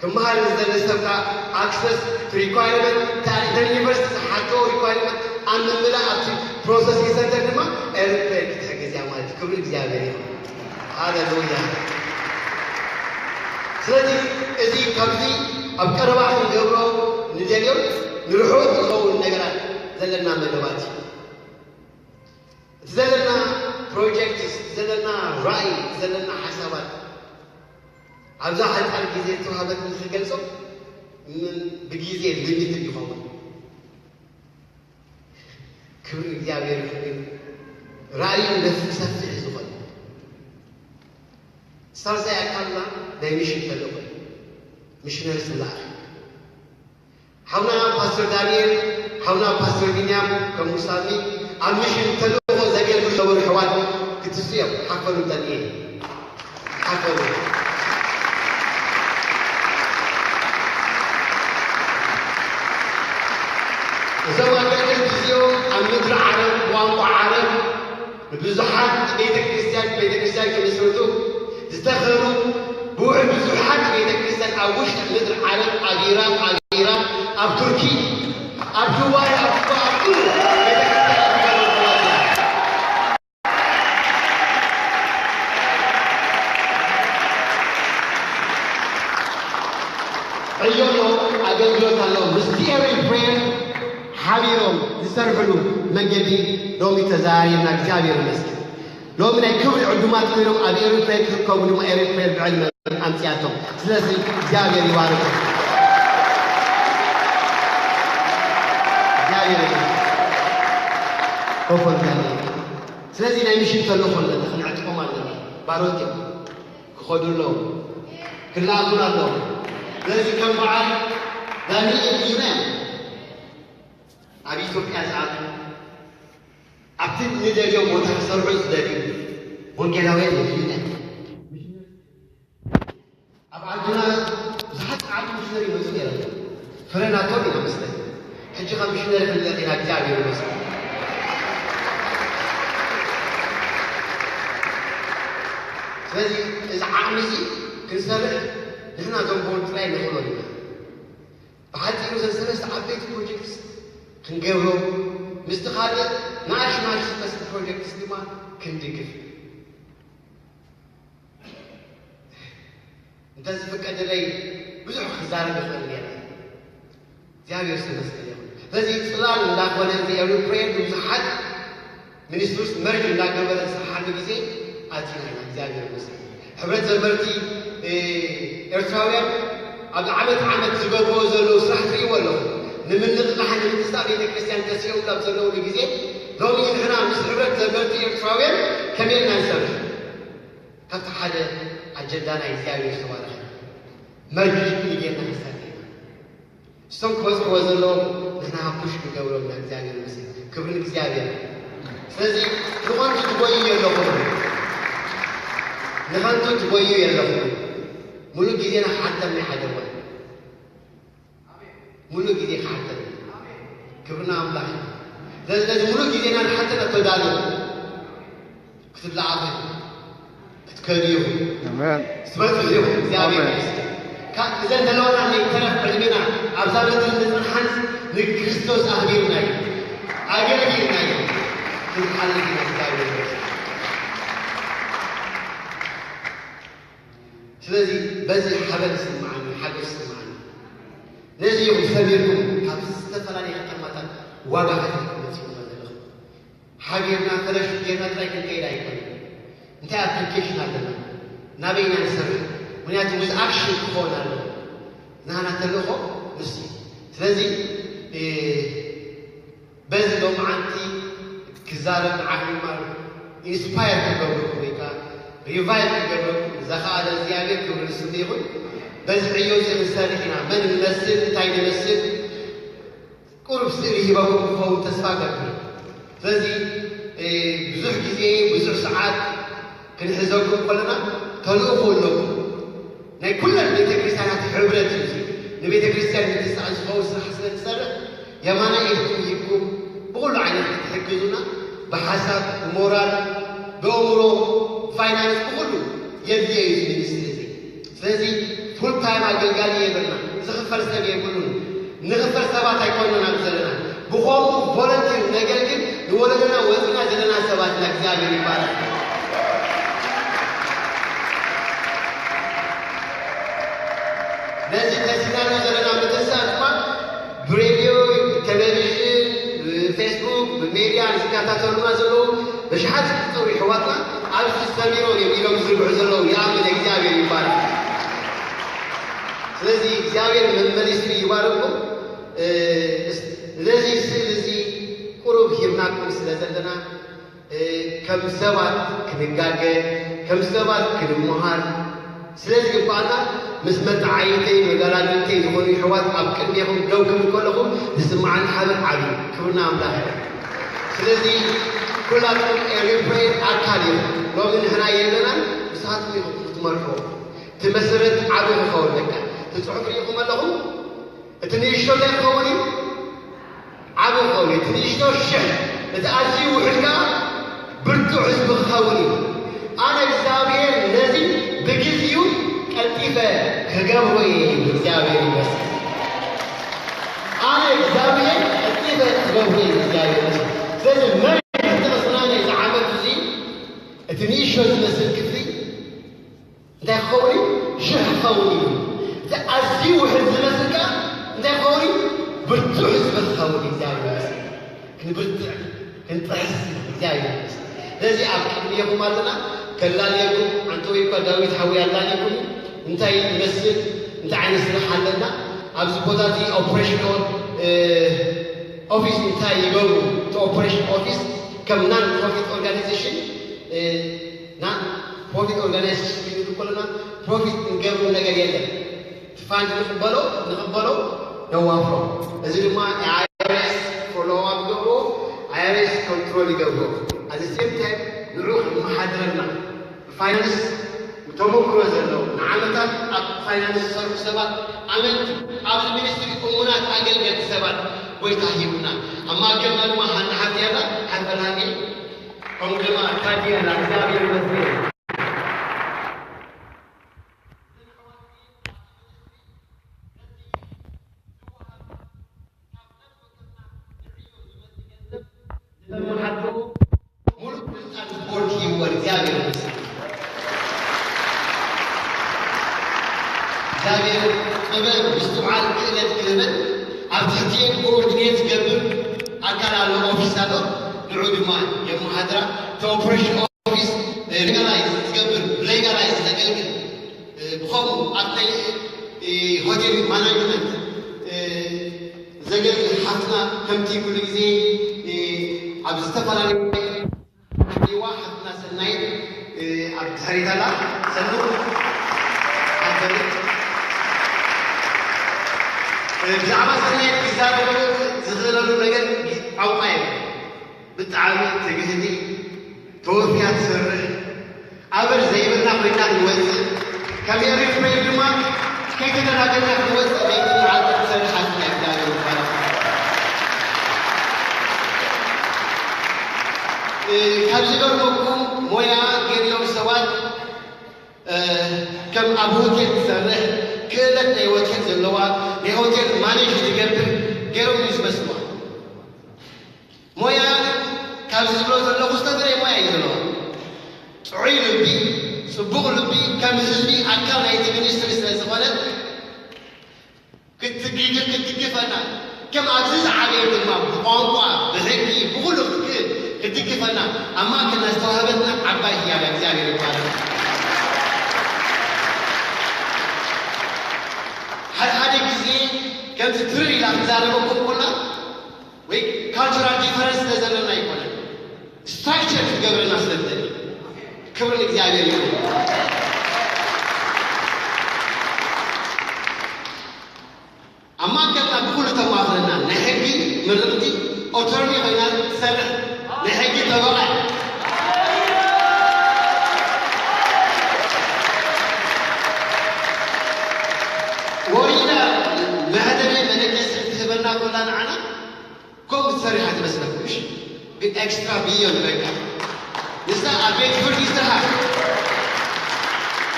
ክመሃር ንዝደሊ ሰብ ከዓ ኣክሰስ ሪኳይርመንት፣ ታሪክ ዩኒቨርሲቲ ዝሓቶ ሪኳይርመንት ኣብ ምምላእ ኣብቲ ፕሮሰሲንግ ሰንተር ድማ ኤሪ ፕሬየር ክትሕግዝ እያ ማለት እዩ። ክብሪ እግዚኣብሔር እዩ። ሃሌሉያ። ስለዚ እዚ ካብዚ ኣብ ቀረባ ክንገብሮ ንደልዮ ንርሑቕ ዝኸውን ነገራት ዘለና መደባት እዩ። እቲ ዘለና ፕሮጀክት፣ እቲ ዘለና ራእይ፣ እቲ ዘለና ሓሳባት ኣብዛ ሓፃር ግዜ ዝተዋህበት ንክገልጾ ምን-፣ ብግዜ ሊሚትድ ይኸውን። ክብሪ እግዚኣብሔር ይኹን። ራእዩ ነፍ-፣ ሰፊሕ ዝኾነ ሳልሳይ ኣካልና ናይ ሚሽን ተልእኾ እዩ። ሚሽነሪ ዝለኣኽ ሓውና ፓስተር ዳንኤል፣ ሓውና ፓስተር ቢንያም ከምኡ ሳሚ ኣብ ሚሽን ተልእኾ ዘገልግሉ ዝነበሩ ኣሕዋት ክትሱ እዮም። ሓፈኑ ተልእየ። ሓፈኑ። እዞም ኣገልገልቲ እዚኦም ኣብ ምድሪ ዓረብ፣ ቋንቋ ዓረብ፣ ንብዙሓት ቤተ ክርስቲያን፣ ቤተ ክርስቲያን ክምስርቱ ዝተኸሉ፣ ብውዕል ብዙሓት ቤተ ክርስቲያን ኣብ ውሽጢ ምድሪ ዓረብ፣ ኣብ ኢራቅ፣ ኣብ ኢራን፣ ኣብ ቱርኪ፣ ኣብ ዱባይ፣ ኣብ ዱባይ፣ ኣብ ኩሉ ቤተ ክርስቲያን ኣብ ዱባይ ዘለዋ። ዕዮ ኣሎ፣ ኣገልግሎት ኣሎ። ምስቲ ኤሪ ፕሬየር ሓቢሮም ዝሰርሕሉ መንገዲ ሎሚ ተዘራሪብና፣ እግዚኣብሔር ይመስገን። ሎሚ ናይ ክብሪ ዕዱማት ኮይኖም ኣብ ኤሪ ፕሬየር ክርከቡ ድማ ኤሪ ፕሬየር ብዕሊ መጠን ኣምፅያቶም። ስለዚ እግዚኣብሔር ይባርኩም። እግዚኣብሔር ይባርኩም። ኮፈል ጋር። ስለዚ ናይ ሚሽን ተልእኾ ኣለና፣ ክንዕጥቆም ኣለና። ባሮት እዮም። ክኸዱ ኣለዎም። ክለኣኹን ኣለዎም። ስለዚ ከም በዓል ዳንኤል ኢዩና እዮም ኣብ ኢትዮጵያ ዝኣቱ፣ ኣብቲ ንደልዮ ቦታ ክሰርሑ ዝደልዩ ወንጌላውያን እዮም ኢዩና እዮም። ኣብ ዓድና ብዙሓት ጸዓዱ ሚሽነሪ ይመጹ ነይሮም። ፍረ ናቶም ኢና መስለኒ። ሕጂ ካብ ሚሽነሪ ክንለቕ ኢና፣ እግዚኣብሔር ይመስገን። ስለዚ እዚ ዓቕሚ እዚ ክንሰርሕ ንሕና እዞም ቦርድ ጥራይ ንኽእሎ ኢና። ብሓጺሩ እዘን ሰለስተ ዓበይቲ ፕሮጀክትስ ክንገብሮ፣ ምስቲ ካልእ ንኣሽቱ ንኣሽቱ ዝመስል ፕሮጀክትስ ድማ ክንድግፍ። እንተዝፍቀደለይ ብዙሕ ክዛረብ ይኽእል ነይረ። እግዚኣብሔር ዝተመስገነ ይኹን። በዚ ጽላል እንዳኾነ እዚ ኤሪ ፕሬየር ንብዙሓት ሚኒስትሪስ መርጅ እንዳገበረ ዝሰርሓሉ ግዜ ኣቲና ኢና። እግዚኣብሔር ይመስገን። ሕብረት ዘመርቲ፣ እ፣ ኤርትራውያን ኣብ ዓመት ዓመት ዝገብርዎ ዘለዉ ስራሕ ትርእይዎ ኣለኹም። ንምንቕቓሕ ንምትስጣእ ቤተ ክርስቲያን ተሲኦም ኣብ ዘለውሉ ግዜ ሎሚ ንሕና ምስ ሕብረት ዘመርቲ ኤርትራውያን ከመይ ኢልና ንሰርሕ? ካብቲ ሓደ ኣጀንዳ ናይ እግዚኣብሔር ዝተባረኸ መርጅ ጌርና ክንሰርሕ ኢና። እሶም ክበጽሕዎ ዘለዎም ንሕና ሃብ ፑሽ ክንገብሮም ኢና። እግዚኣብሔር ይመስገን። ክብሪ ንእግዚኣብሔር። ስለዚ ንኸንቱ ትጎዩ የለኹም። ንኸንቱ ትጎዩ የለኹም። ሙሉእ ግዜና ክሓተም ናይ ሓደ እዋን። ሙሉእ ግዜ ክሓተም። ክብሪ ንኣምላኽ። ስለዚ ነዚ ሙሉእ ግዜና ንሓተም ተዳልዩ ክትለዓሉ። ክትከዱ ኢኹም። ኣሜን። ክትበጽሑ ኢኹም። እግዚኣብሔር ኣሜን። ይመስገን። ካብ እዘን ዘለዋና ናይ ተረፍ ዕድሜና ኣብዛ ምድሪ ንጽንሓን ንክርስቶስ ኣኽቢርና እዩ። ኣገልጊልና እዩ። ክንሓልፍ ኢና። እግዚኣብሔር ይመስገን። ስለዚ በዚ ሓበን ይስምዓኒ፣ ሓጎስ ይስምዓኒ። ነዚ ኢኹም ሰሚርኩም ካብ ዝተፈላለየ ከተማታት ዋጋ ከፊልኩም መጺኹም ዘለኹም። ሓቢርና ፈለሹ ጌርና ጥራይ ክንከይድ ኣይኮነን። እንታይ ኣፕሊኬሽን ኣለና? ናበይ ኢና ንሰርሕ? ምክንያቱ with action ክኸውን ኣለዎ። ናህና ተልእኾ ንሱ እዩ። ስለዚ፣ እ፣ በዚ ሎምዓንቲ ክዛረብ ንዓኹም ኢንስፓየር ክገብረኩም ወይ ከዓ ሪቫይቭ ክገብረኩም ዝኸኣለ እግዚኣብሔር ክብሪ ንስሙ ይኹን። በዚ ዕዮ እዚ ክንሰርሕ ኢና። መን ንመስል፣ እንታይ ንመስል፣ ቁሩብ ስእሊ ሂበኩም ክኸውን ተስፋ እገብር። ስለዚ፣ እ፣ ብዙሕ ግዜ፣ ብዙሕ ሰዓት ክንሕዘኩም ከለና ተልእኾ ኣለኩም። ናይ ኩለን ቤተ ክርስቲያናት ሕብረት እዩ እዚ። ንቤተ ክርስቲያን ምትስኣን ዝኸውን ስራሕ ስለ ንሰርሕ፣ የማናይ ኢድኩም ሂብኩም ብኹሉ ዓይነት ክትሕግዙና፣ ብሓሳብ፣ ብሞራል፣ ብኣእምሮ፣ ፋይናንስ፣ ብኹሉ የድልዮ እዩ እዚ ሚኒስትሪ እዚ። ስለዚ ፉል ታይም ኣገልጋሊ የብልና። ዝኽፈል ሰብ የብሉን። ንኽፈል ሰባት ኣይኮንና ኣብዚ ዘለና። ብኸምኡ ቮለንቲር ነገልግል፣ ንወለዶና ወፂና ዘለና ሰባት ኢና። እግዚኣብሔር ይባረክ። ነዚ ተሲናዮ ዘለና ምትንሳእ ድማ ብሬድዮ፣ ብቴሌቪዥን፣ ብፌስቡክ፣ ብሜድያ ዝከታተሉና ዘለዉ ብሽሓት ዝቁጸሩ የሕዋትና ኣብዚ ሰሚሮም እዮም ኢዶም ዝዝርግሑ ዘለዉ። ይኣምን፣ እግዚኣብሔር ይባረክ። ስለዚ እግዚኣብሔር መመሊሱ ይባርኩም። እ፣ እስ-፣ ነዚ ስእሊ እዚ ቁሩብ ሂብናኩም ስለ ዘለና፣ እ፣ ከም ሰባት ክንጋገ፣ ከም ሰባት ክንመሃር ስለ ዝግባኣና፣ ምስ መተዓይይተይ መጋላግልተይ ዝኾኑ የሕዋት ኣብ ቅድሜኹም ደው ክብል ከለኹ ዝስምዓኒ ሓበን ዓቢ እዩ። ክብሪ ንኣምላኽ። ስለዚ ኩላትኩም ኤርትራውያን ኣካል ኢኹም። ሎሚ ንሕና የለናን፣ ንስኻትኩም ኢኹም ክትመርሕዎ። እቲ መሰረት ዓቢ ክኸውን በቃ። እቲ ጽሑፍ ርኢኹም ኣለኹም? እቲ ንእሽቶ እንታይ ክኸውን እዩ? ዓቢ ክኸውን እዩ። እቲ ንእሽቶ ሽሕ፣ እቲ ኣዝዩ ውሑድ ከኣ ብርቱዕ ህዝቢ ክኸውን እዩ። ኣነ እግዚኣብሔር ነዚ ብግዜኡ ቀልጢፈ ክገብሮ እየ ይብል። እግዚኣብሔር ይመስገን። ኣነ እግዚኣብሔር ቀልጢፈ ክገብሮ እየ። እግዚኣብሔር ይመስገን። ስለዚ መሪሕ ጥቕስና ነዚ ዓመት እዚ እቲ ንእሽቶ ዝመስል ክፍሊ እንታይ ክኸውን እዩ? ሽሕ ክኸውን እዩ። እቲ ኣዝዩ ውሕድ ዝመስል ከኣ እንታይ ክኸውን እዩ? ብርቱዕ ህዝቢ ክኸውን እዩ። እግዚኣብሔር ይመስገን። ክንብርትዕ፣ ክንጥሕስ እዩ። እግዚኣብሔር ይመስገን። ስለዚ ኣብ ቅድሜኹም ኣለና። ከላልየኩም፣ ኣንተ ወይ እኳ ዳዊት ሓወይ ኣላልየኩም እዩ። እንታይ ይመስል፣ እንታይ ዓይነት ስራሕ ኣለና? ኣብዚ ቦታ እዚ ኦፕሬሽን ኦን፣ እ፣ ኦፊስ እንታይ ይገብሩ? እቲ ኦፕሬሽን ኦፊስ ከም ናን ፕሮፊት ኦርጋናይዜሽን፣ እ፣ ናን ፕሮፊት ኦርጋናይዜሽን ክንብል ከለና ፕሮፊት እንገብሮ ነገር የለን። እቲ ፋንድ ንቕበሎ፣ ንቕበሎ፣ ነዋፍሮ። እዚ ድማ ኣይ ኣር ኤስ ፎሎው ኣፕ ይገብሮ፣ ኣይ ኣር ኤስ ኮንትሮል ይገብሮ። ኣት ሴም ታይም ንዑ ከመሓድረና ብፋይናንስ ተመክሮ ዘለዎም፣ ንዓመታት ኣብ ፋይናንስ ዝሰርሑ ሰባት፣ ኣመንቲ፣ ኣብዚ ሚኒስትሪ እሙናት ኣገልገልቲ ሰባት ጎይታ ሂቡና። ኣብ ማእከልና ድማ ሃና ሓፍቲ ኣላ፣ ሓፈላኒ፣ ከምኡ ድማ ታዲ ኣላ። እግዚኣብሔር ይመስገን። ንሓድሩ ሙሉእ ስልጣን ቦርድ ሂብዎ። እግዚኣብሔር ይመስገን። እግዚኣብሔር ጥበብ፣ ምስትውዓል፣ ክእለት ክህበን ኣብ ትሕቲኤን ኮኦርዲኔት ዝገብር ኣካል ኣሎ፣ ኦፊስ ኣሎ። ንዑ ድማ የመሓድራ። እቲ ኦፕሬሽን ኦፊስ ሌጋላይዝ ዝገብር፣ ሌጋላይዝ ዘገልግል፣ ብኸምኡ ኣብ ናይ ሆቴል ማናጅመንት ዘገልግል ሓፍትና ከምቲ ኩሉ ግዜ ኣብ ዝተፈላለዩ ሓፍትና ሰናይት ኣብ ድሕሪት ኣላ። ሰኑ ብዛዕባ ሰናይት ክዛረቡ ዝኽእለሉ ነገር ቋንቋ የለን። ብጣዕሚ ትግህቲ፣ ተወፊያ ትሰርሕ፣ ኣበር ዘይብልና ኮይና ክንወፅእ፣ ካብ ኤሪትሬል ድማ ከይተደናገርና ክንወፅእ ዘይትንዓል ትሰርሕ ሓፍትና እያ። እግዚኣብሔር ይባረክ። እ፣ ካብ ዝገርመኩም ሞያ ገሊኦም ሰባት ከም ኣብ ሆቴል ትሰርሕ፣ ክእለት ናይ ሆቴል ዘለዋ፣ ናይ ሆቴል ማኔጅ ትገብር ገይሮም እዩ ዝመስልዋ። ሞያ ካብዚ ዝብሎ ዘለኹ ዝተፈለየ ሞያ እዩ ዘለዋ። ጥዑይ ልቢ፣ ጽቡቕ ልቢ፣ ከም ህዝቢ ኣካል ናይቲ ሚኒስትሪ ስለ ዝኾነት ክትትግግ-፣ ክትድግፈና፣ ከም ኣብዚ ዝዓበየ ድማ ብቋንቋ፣ ብሕጊ፣ ብኹሉ ክትክእል ክትድግፈና ኣብ ማእከልና ዝተዋህበትና ዓባይ ህያብ እግዚኣብሔር ይባረክ። ሓደ ሓደ ግዜ ከምዚ ትርር ኢላ ትዛረበኩም ኮላ ወይ ካልቸራል ዲፈረንስ ስለ ዘለና ኣይኮነን፣ ስትራክቸር ክትገብረና ስለ ትደሊ። ክብሪ ንእግዚኣብሔር ይኹን። ኣብ ማእከልና ብኹሉ ተማኽረና ናይ ሕጊ ምርቕቲ ኦቶርኒ ኮይና ትሰርሕ ናይ ሕጊ ጠበቓ እያ። ወሪዳ መህደሪ መደቀሲ ክትህበና ኮላ ንዓና ከምኡ ትሰርሕ ኣይትመስለኩም፣ እሺ? ግን ኤክስትራ ቢልዮን በቃ። ንሳ ኣብ ቤት ፍርዲ ስራሕ።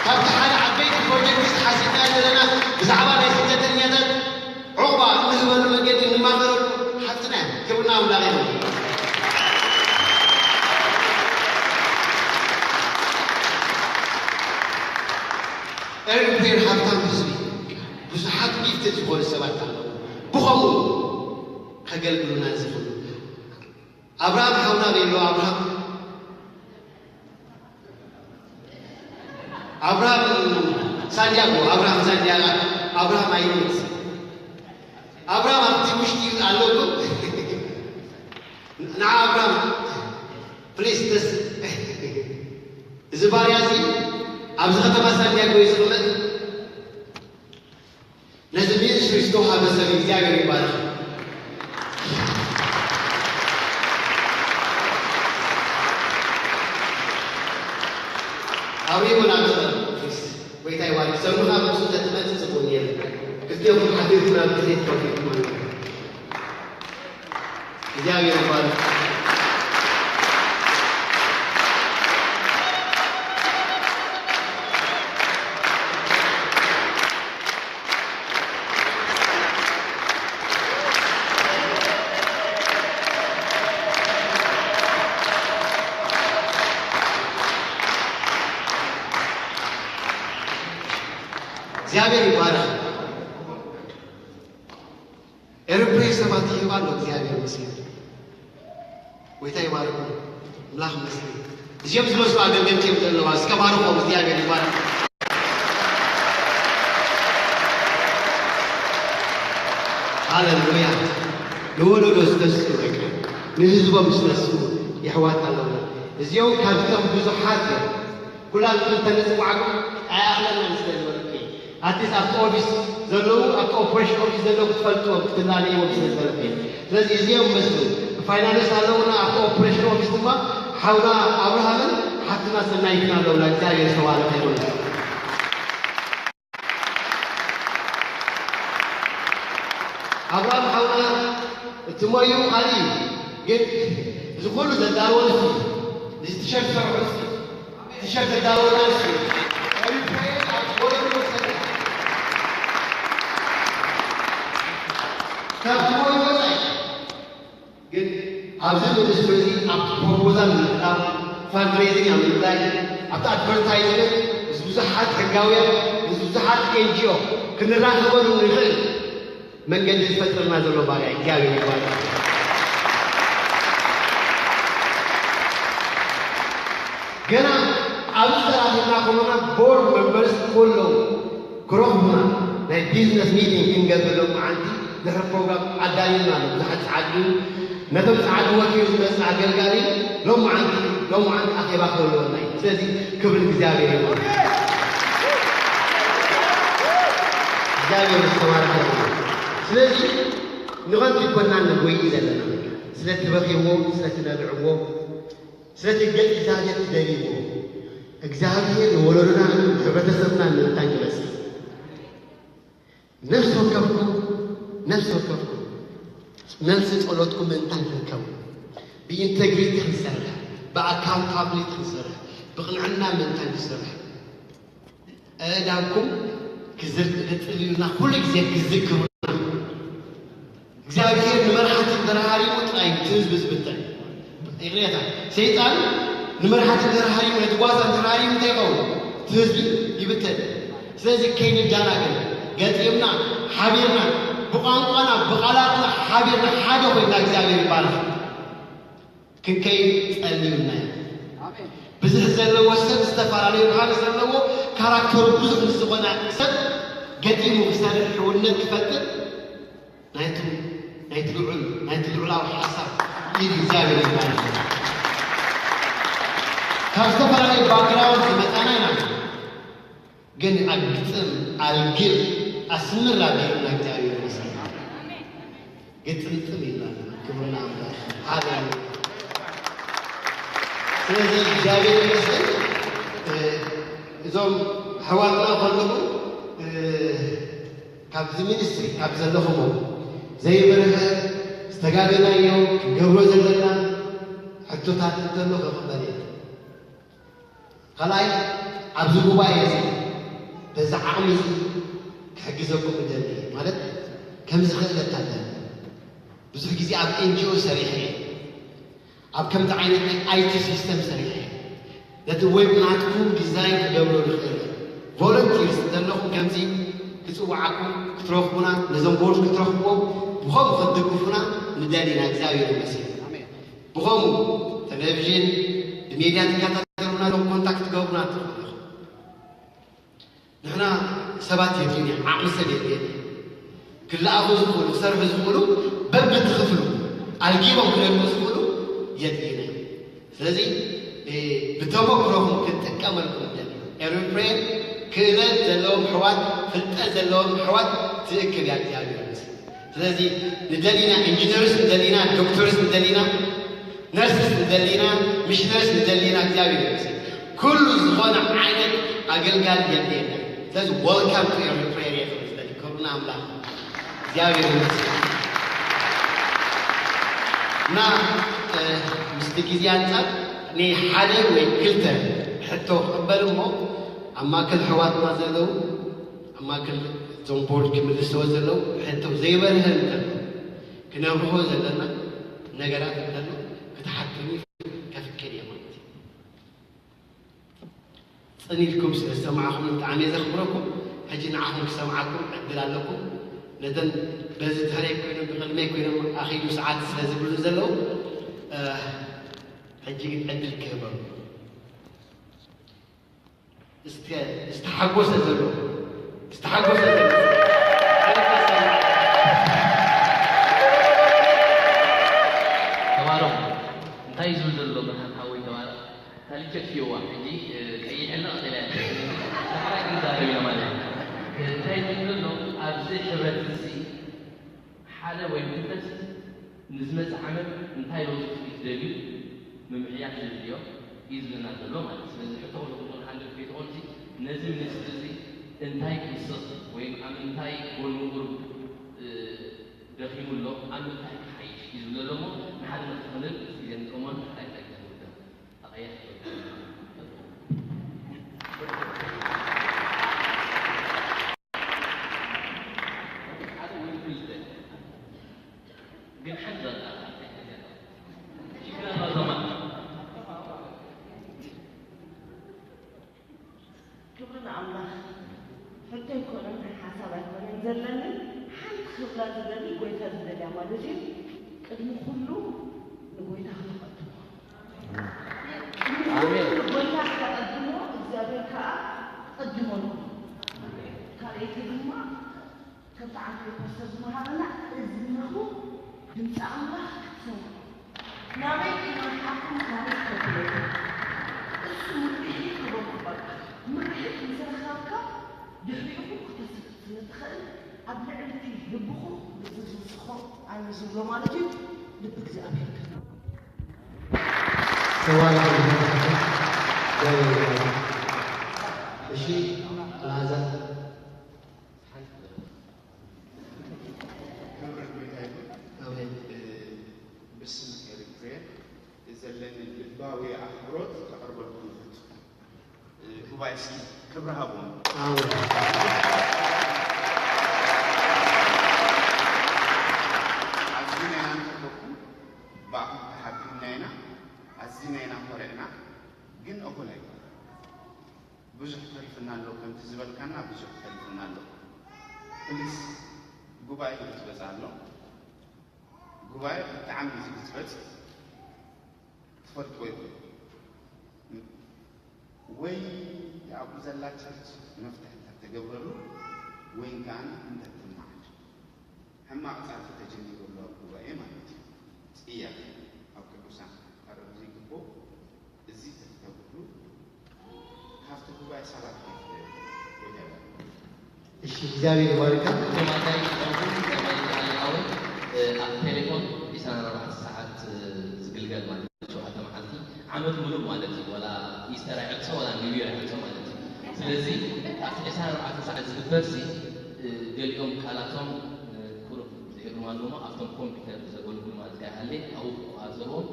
ካብቲ ሓደ ዓበይቲ ፕሮጀክት ሓሲብና ዘለና ብዛዕባ ናይ ስደተኛታት ዑቕባ እንህበሉ መንገዲ እንማኸረሉ ሓፍትና እያ። ክብርና ኣምላኽ ይኹን። ኤርትራ ሃብታም ህዝቢ፣ ብዙሓት ጊፍትድ ዝኾኑ ሰባት ኣለዉ። ብኸምኡ ከገልግሉና ዝኽእሉ። ኣብርሃም ሓውና በይሉ ኣብርሃም፣ ኣብርሃም ሳንዲያጎ፣ ኣብርሃም ሳንዲያጎ፣ ኣብርሃም ኣይሙት። ኣብርሃም ኣብቲ ውሽጢ ኣለኩም። ንዓ ኣብርሃም ፕሊስ፣ ደስ፣ እዚ ባርያ እዚ ኣብዚ ከተማ ሳንዲያጎ እዩ ዝቕመጥ። ነዚ ሚኒስትሪ ዝተዋሃበ ሰብ እግዚኣብሔር ይባርክ። ኣብሪሙና ንኽእል ፕሊስ፣ ጎይታ ይባርክ። ሰሙኻ ምስ እንተትመጽእ ጽቡቕ ነይሩ። ክልቴኹም ሓቢርኩም ናብ ድሌት ከፊልኩም ኣለኹም። እግዚኣብሔር ይባርክ። እግዚኣብሔር ይባርክ። ኤርትራዊ ሰባት ይህብ ኣሎ። እግዚኣብሔር ይመስገን። ጎይታ ይባርኩም። ኣምላኽ ይመስገን። እዚኦም ዝመስሉ ኣገልገልቲ እዮም ዘለዋ። እስከ ባርኮም። እግዚኣብሔር ይባርክ። ሃሌሉያ። ንወለዶ ዝተስኡ በቃ፣ ንህዝቦም ዝተስኡ የሕዋት ኣለውና። እዚኦም ካብቶም ብዙሓት እዮም። ኩላትኩም እንተንጽዋዕኩም ኣይኣኽለናን ስለ ዝበለኩ እዩ። ኣትሊስት ኣብቲ ኦፊስ ዘለዉ፣ ኣብቲ ኦፕሬሽን ኦፊስ ዘለዉ ክትፈልጥዎም፣ ክትላለይዎም ስለ ዝበለኩ እዩ። ስለዚ እዚኦም መስሉ ብፋይናንስ ኣለዉና፣ ኣብቲ ኦፕሬሽን ኦፊስ ድማ ሓውና ኣብርሃምን ሓፍትና ሰናይትን ኣለዉና። እግዚኣብሔር ዝተባረከ ይኹን። ኣብርሃም ሓውና እቲ ሞይኡ ካልእ እዩ፣ ግን እዚ ኩሉ ዘዳለወ ንሱ እዩ። እዚ ቲሸርት ሰርሑ ንሱ እዩ። ቲሸርት ዘዳለወ ንሱ እዩ። ካብቲ ሞይኡ ወፃኢ ግን ኣብዚ ሚኒስትሪ እዚ ኣብቲ ፕሮፖዛል ንምቕራብ፣ ፋንድሬዚንግ ኣብ ምግዳይ፣ ኣብቲ ኣድቨርታይዝመንት ምስ ብዙሓት ሕጋውያን፣ ምስ ብዙሓት ኤንጂኦ ክንራኸበሉ ንኽእል መንገዲ ዝፈጥረልና ዘሎ ባርያ እግዚኣብሔር ይባረክ። ገና ኣብዚ ተራኺብና ከሎና ቦርድ መምበርስ ኩሎም ክረኽቡና ናይ ቢዝነስ ሚቲንግ ክንገብር ሎማዓንቲ ድሕሪ ፕሮግራም ኣዳሊልና ኣሎ። ብዙሓት ጸዓዱ፣ ነቶም ጸዓዱ ወኪሉ ዝመጽእ ኣገልጋሊ ሎማዓንቲ፣ ሎማዓንቲ ኣኼባ ክህልወና እዩ። ስለዚ ክብሪ እግዚኣብሔር ይኹን። እግዚኣብሔር ዝተባረኸ ይኹን። ስለዚ ንኸንቱ ይኮናን ንጎይኢ ዘለና፣ ስለቲ በኺዎ፣ ስለቲ ነብዕዎ፣ ስለቲ ገጽ እግዚኣብሔር ትደልይዎ። እግዚኣብሔር ንወለዶና፣ ንሕብረተሰብና ንምንታይ ይመጽእ? ነፍሲ ወከፍኩም፣ ነፍሲ ወከፍኩም መልሲ ጸሎትኩም ምእንታን ትርከቡ። ብኢንተግሪቲ ክንሰርሕ፣ ብኣካውንታብሊቲ ክንሰርሕ፣ ብቕንዕና ምእንታን ክንሰርሕ። ኣእዳውኩም ክዝር- ክጥልዩና ኩሉ ግዜ ክዝክሩና። እግዚኣብሔር ንመርሓቲ ተረሃሪሙ ጥራይ እዩ እቲ ህዝቢ ዝብተን። ይቕሬታ፣ ሰይጣን ንመርሓቲ ተረሃሪሙ፣ ነቲ ጓሳ ተረሃሪሙ እንታይ ይኸውን? እቲ ህዝቢ ይብተን። ስለዚ ከይንዳናገር፣ ገጢምና፣ ሓቢርና፣ ብቋንቋና፣ ብቓላትና ሓቢርና ሓደ ኮይና እግዚኣብሔር ይባረኽ። ክንከይድ ጸልዩልና እዩ። ብዙሕ ዘለዎ ሰብ ዝተፈላለዩ ባህሪ ዘለዎ ካራክተሩ ብዙሕ ምስ ዝኾነ ሰብ ገጢሙ ክሰርሕ ሕውነት ክፈጥር ናይቲ ናይቲ ልዑል ናይቲ ልዑላዊ ሓሳብ ኢድ እግዚኣብሔር ይባል። ካብ ዝተፈላለዩ ባክግራውንድ ዝመጣና ኢና። ግን ኣብ ግጥም ኣልግብ ኣስምር ኣቢሉና እግዚኣብሔር ይመስገን። ግጥምጥም ይብላል። ክብርና ኣምላኽ። ሃሌሉያ። ስለዚ እግዚኣብሔር ይመስገን። እ፣ እዞም ኣሕዋትና ከለዉ፣ እ፣ ካብዚ ሚኒስትሪ ካብ ዘለኹሞ ዘይበርሀ ዝተጋገናዮ ክንገብሮ ዘለና ሕቶታት እንተሎ ክቕበል እየ። ካልኣይ፣ ኣብዚ ጉባኤ እዚ በዚ ዓቕሚ እዚ ክሕግዘኩም እደሊ እየ። ማለት ከምዚ ክእለት ኣለኒ። ብዙሕ ግዜ ኣብ ኤንጂኦ ሰሪሐ እየ። ኣብ ከምዚ ዓይነት ናይ ኣይቲ ሲስተም ሰሪሐ እየ። ነቲ ዌብ ናትኩም ዲዛይን ክገብሮ ዝኽእል እየ። ቮለንቲርስ ዘለኹም ከምዚ ክጽውዓኩም ክትረኽቡና፣ ነዞም ቦርድ ክትረኽብዎም፣ ብኸምኡ ክትድግፉና ንደሊ ኢና። እግዚኣብሔር ይመስገን። ብኸምኡ ቴሌቪዥን ብሜድያ ትከታተሉና፣ ሎም ኮንታክት ትገብሩና ትኽእሉ ኢኹም። ንሕና ሰባት የድልዩና፣ ዓቕሚ ሰብ የድልየና። ክለኣኹ ዝኽእሉ፣ ክሰርሑ ዝኽእሉ፣ በብቲ ክፍሉ ኣልጊቦም ክደልዩ ዝኽእሉ የድልዩና። ስለዚ፣ እ፣ ብተመክሮኹም ክንጥቀመልኩም ንደሊ። ኤርትራውያን ክእለት ዘለዎም ኣሕዋት፣ ፍልጠት ዘለዎም ኣሕዋት ትእክብ እያ እግዚኣብሔር ይመስገን። ስለዚ ንደሊና፣ ኢንጂነርስ ንደሊና፣ ዶክተርስ ንደሊና፣ ነርስስ ንደሊና፣ ሚሽነርስ ንደሊና፣ እግዚኣብሔር ይመስገን። ኩሉ ዝኾነ ዓይነት ኣገልጋሊ የድልየና። ስለዚ ወልካም ቱ ኤርትራ ፕሬየር እየ ክብል ዝደሊ። ክብሪ ንኣምላኽ። እግዚኣብሔር ይመስገን። እና፣ እ፣ ምስቲ ግዜ ኣንጻር ናይ ሓደ ወይ ክልተ ሕቶ ክቕበል እሞ፣ ኣብ ማእከል ኣሕዋትና ዘለዉ፣ ኣብ ማእከል እዞም ቦርድ ክምልስዎ ዘለዉ ሕቶ ዘይበርሀ እንተሎ፣ ክነብርሆ ዘለና ነገራት እንተሎ፣ ክትሓቱኒ ከፍቅድ እየ ማለት እዩ። ጽን ኢልኩም ስለ ዝሰማዕኹም ብጣዕሚ እየ ዘኽብረኩም። ሕጂ ንዓኹም ክሰምዓኩም ዕድል ኣለኩም። ነተን በዚ ድሕረይ ኮይኖም ብቕድመይ ኮይኖም ኣኺሉ ሰዓት ስለ ዝብሉ ዘለዉ፣ እ፣ ሕጂ ግን ዕድል ክህበኩም። እስተ-፣ ዝተሓጎሰ ዘሎ፣ ዝተሓጎሰ ዘሎ። ተባረኹ። እንታይ እዩ ዝብል ዘሎ ብርሃን ሓወይ? ተባረኽ። ታሊቸት ፊዋ፣ ሕጂ፣ እ፣ ቀይሕ ኣሎ፣ ቀጠልያ ኣሎ። ሰሓራ ግን ዛረብ ኢለ ማለት እዩ። እ፣ እንታይ ትብል ኣሎ? ኣብዚ ሕብረት እዚ ሓደ ወይ ክልተ ንዝመጽእ ዓመት እንታይ ለውጢ ክትርኢ ትደልዩ? ምምሕያሽ ዘድልዮ እዩ ዝብለና ዘሎ ማለት እዩ። ስለዚ ሕቶ ክልኹም ትኾኑ፣ ሓንደበት ከይትኾኑ፣ እዚ ነዚ ሚኒስትሪ እዚ እንታይ ክውስኽ ወይ ኣብ ምንታይ ጎኑ ቁሩብ፣ እ፣ ደኺሙ ኣሎ፣ ኣብ ምንታይ ክሓይሽ እዩ ዝብሎ ኣሎ እሞ ንሓደ ንኽንብል ግዜ ንጥቀመሉ፣ ንሓደ እንታይ ግዜ ንውዳእ። ክብሪ ንኣምላኽ። ሕቶ ኣይኮነን፣ ናይ ሓሳብ ኣይኮነን ዘለኒ። ሓንቲ ክብላ ዝደሊ፣ ጎይታ ዝደልያ ማለት እዩ። ቅድሚ ኩሉ ንጎይታ ክተቐድሞ። ቅድሚ ኩሉ ኣሜን። ንጎይታ ክተቐድሞ፣ እግዚኣብሔር ከኣ ቀድመልኩም። ካልኣይቲ ድማ፣ ከምቲ ዓንተቦ ፓስተር ዝመሃረና፣ እዝንኹም ድምፂ ኣምላኽ ክትሰምዑ። ናበይ ክመርሓኩም፣ ናበይ ከብለኩም። እሱ ምርሒት ክበኩም በቃ። ምርሒት ምስ ረኸብካ፣ ድሕሪኹም ክተስፍፍ ስለ ትኽእል፣ ኣብ ልዕሊ እቲ ልብኹም እዚ ዝውስኾ ኣነ ዝብሎ ማለት እዩ፣ ልቢ እግዚኣብሔር ክህልዎ። ተባረኽ። እሺ፣ ላዛ። ክብሪ ንጎይታ ይኹን። ኣሜን። እ፣ ብስም ኤሪትሪያ ዘለኒ ልባዊ ኣኽብሮት ከቕርበልኩም ይፈቱ። እ፣ ጉባኤ እስኪ ክብሪ ሃቦም። ኣዝና ኢና እንተፈኩም ብኣኹም ተሓቢብና ኢና። ኣዝና ኢና ኮሪዕና። ግን እኹል ኣይኮነን። ብዙሕ ተሪፍና ኣሎ፣ ከምቲ ዝበልካና ብዙሕ ተሪፍና ኣሎ። ፕሊስ፣ ጉባኤ ይግጽበጽ ኣሎ። ጉባኤ ብጣዕሚ እዩ ዝግጽበጽ። ትፈልጥዎ ይኹን ወይ ኣብኡ ዘላ ቸርች መፍትሒ እንተተገብረሉ ወይ ከኣ እንተትመዓድ ሕማቕ ጻርፊ ተጀሚሩ ኣሎ ኣብ ጉባኤ ማለት እዩ። ጽያፍ ኣብ ቅዱሳን ክቐርብ ዘይግብኦ እዚ ተተገብሩ ካብቲ ጉባኤ ሰባት ከይፍለዩ ወይ ተበ እሺ፣ እግዚኣብሔር ይባርካ። ተማታይ ጸጉ ተመልካሊ ኣውን ኣብ ቴሌፎን ዕስራን ኣርባዕተን ሰዓት ዝግልገል ማለት እዩ። ሸውዓተ መዓልቲ ዓመት ሙሉእ ማለት እዩ። ወላ ኢስተር ኣይዕቅሶ ወላ ኒው ይር ኣይዕቅሶ ማለት እዩ። ስለዚ ኣብቲ ዕስራን ኣርባዕተን ሰዓት ዝግበር ሲ ገሊኦም ቃላቶም ቁሩብ ዝሕግም ኣለዎ ኣብቶም ኮምፒውተር ዘገልግሉ ማለት ከይሃለ ኣብኡ ክቆሃብ ዘለዎም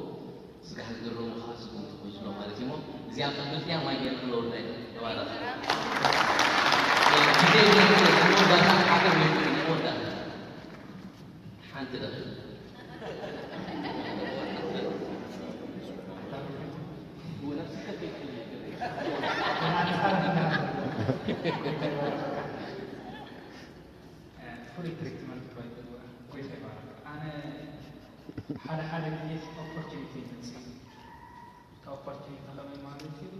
ስጋሕ ዝግረሙ ከዓ ስጉምቲ ክወስድሎም ማለት እዩ። እሞ እዚኣ ቅድሚት እያ ማይ ጌርና ነወርዳ ኢና። ተባረኽ። ግዜ የለን፣ ንወዳእታ ሓገም የለን፣ ንወዳእታ። ሓንቲ ደቂቕ። ፍሉይ ትሪትመንት ባይ ጎይታ ይባረክ። ኣነ ሓደ ሓደ ግዜ ኦፖርቹኒቲ ይመፅእ እዩ። እቲ ኦፖርቹኒቲ ከመይ ማለት እዩ?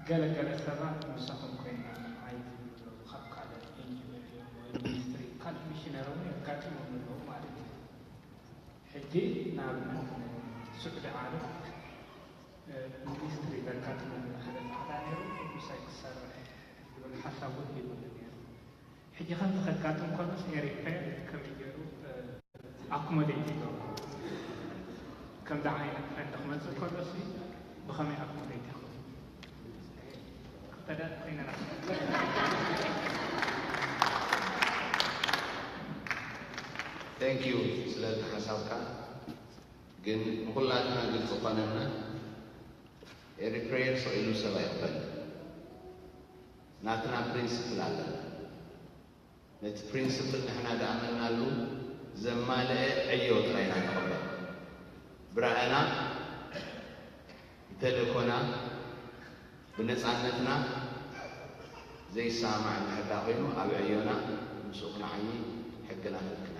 ገለ ገለ ሰባት ምሳኹም ኮይና ንዓይ ዝብሉ ኣለዉ፣ ካብ ካልእ ኤንጂኦ እዮም ወይ ሚኒስትሪ ካልእ ሚሽነሪ እውን የጋጥሞም ኣለዉ ማለት እዩ። ሕጂ ንኣብነት ንስዑዲ ዓረብ ሚኒስትሪ ዘጋጥመኒ ሓደ ጻዕዳ ነይሩ ምሳይ ክሰርሕ ዝብል ሓሳብ እውን ሂቡኒ ነይሩ። ሕጂ ከምዚ ከጋጥም ከሎስ ኤሪትራያ ከመይ ገይሩ ኣኮሞዴት ይገብሮ? ከምዚ ዓይነት ትሬንድ ክመፅእ ከሎስ ብኸመይ ኣኮሞዴት ይኸውን? ክተደ ኮይነና Thank you ስለቲ ሓሳብካ። ግን ንኹላትና ግልፂ ኮነና ኤሪትሬየር ስቕ ኢሉ ሰብ ኣይቕበልን። ናትና ፕሪንስፕል ኣለና። ነቲ ፕሪንስፕል ንሕና ዝኣመናሉ ዘማልአ ዕዮ ጥራይ ኢና ንቕበል። ብራእና፣ ብተልእኮና፣ ብነፃነትና ዘይሰማማዕ እንድሕር ዳ ኮይኑ ኣብ ዕዮና ምስኡ ክንዓዪ ሕግና ክልክለና።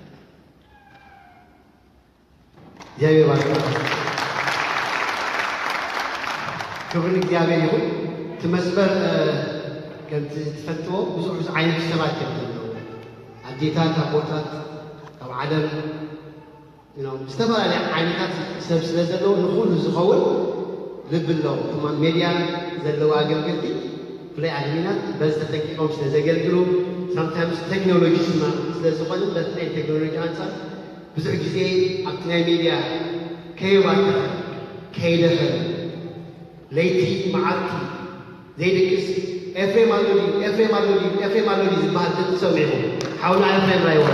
እግዚኣብሔር ባርካ። ክብሪ እግዚኣብሔር ይኹን። እቲ መስመር ከምቲ ትፈልጥዎ ብዙሕ ዓይነት ሰባት እዮም ዘለዉ። ኣዴታት ኣቦታት ካብ ዓለም ዝተፈላለዩ ዓይነታት ሰብ ስለ ዘለዉ ንኹሉ ዝኸውን ልቢ ኣለዎም። እማ ሜድያ ዘለዉ ኣገልገልቲ ብፍላይ ኣድሚናት በዚ ተጠንቂቖም ስለ ዘገልግሉ ሳምታይምስ ቴክኖሎጂ ስማ ስለ ዝኾነ በቲ ናይ ቴክኖሎጂ ኣንፃር ብዙሕ ግዜ ኣብቲ ናይ ሜድያ ከየባተኸ ከይደኸ ለይቲ መዓልቲ ዘይድቅስ ኤፍሬም ኣሎ ድዩ ኤፍሬም ኣሎ ድዩ ኤፍሬም ኣሎ ድዩ ዝበሃል ድምፂ ሰሚዕኹም ሓውና ኤፍሬም ራይወ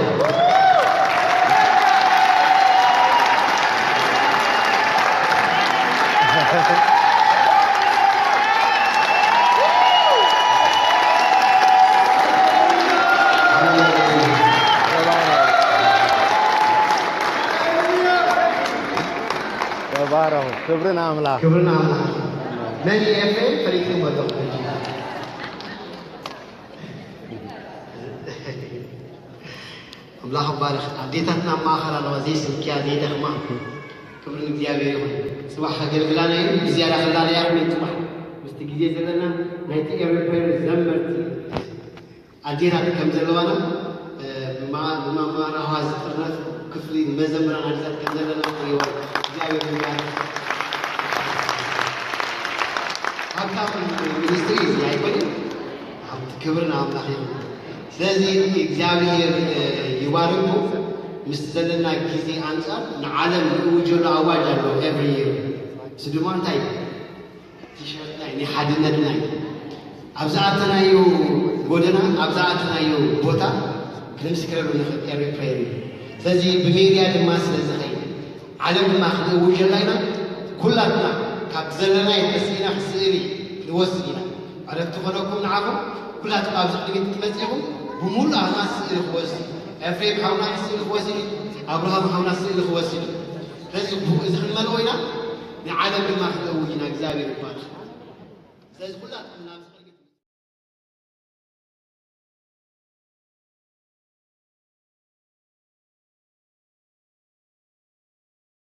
ተባረኹ። ክብሪ ንኣምላኽ። ክብሪ ንኣምላኽ። መን እዩ ኤፍሬም ፈሊጥኩም ኣለኹም ሕጂ። ኣምላኽ ይባረኽ። ኣዴታትና ኣብ ማእኸል ኣለዋ ዘይስልክያ ዘይደኽማ። ክብሪ ንእግዚኣብሔር ይኹን። ፅባሕ ከገልግላና እዩ ብዝያዳ ከላለያ ይኹን ፅባሕ ምስቲ ግዜ ዘለና ናይቲ ኤሮፓውያን ዘመርቲ ኣዴታት ከም ዘለዋና ብማእማራዋ ዝጥርነፍ ክፍሊ መዘምራን ኣዴታት ከም ዘለና ሪኦ እግዚኣብሔር ይባርክ። ሃብታም ሚኒስትሪ እዚ ኣይኮነን። ክብሪ ንኣምላኽ ይኹን። ስለዚ እግዚኣብሔር ይባርኩ። ምስ ዘለና ግዜ ኣንጻር ንዓለም ዝእውጀሉ ኣዋጅ ኣሎ። ኤቭሪ ይር እዚ ድማ እንታይ እዩ? ቲሸርትና እዩ፣ ናይ ሓድነትና እዩ። ኣብ ዝኣተናዮ ጎደና፣ ኣብ ዝኣተናዮ ቦታ ክንምስክረሉ ንኽእል ኤርትራ እዩ። ስለዚ ብሜድያ ድማ ስለ ዝኸይድ ዓለም ድማ ክንእውጀላ ኢና። ኩላትና ካብ ዘለናዮ ተስኢና ስእሊ ክንወስድ ኢና። ሓረግ ትኾነኩም ንዓኹም። ኩላትኩም ኣብዚ ቅድሚት መጺኹም ብምሉእ ኣህና ስእሊ ክወስድ፣ ኤፍሬም ሓውና ስእሊ ክወስድ፣ ኣብርሃም ሓውና ስእሊ ክወስድ። ስለዚ እዚ ክንመልኦ ኢና፣ ንዓለም ድማ ክነእውጅ ኢና። እግዚኣብሔር ይባርኽ። ስለዚ ኩላትኩም ናብ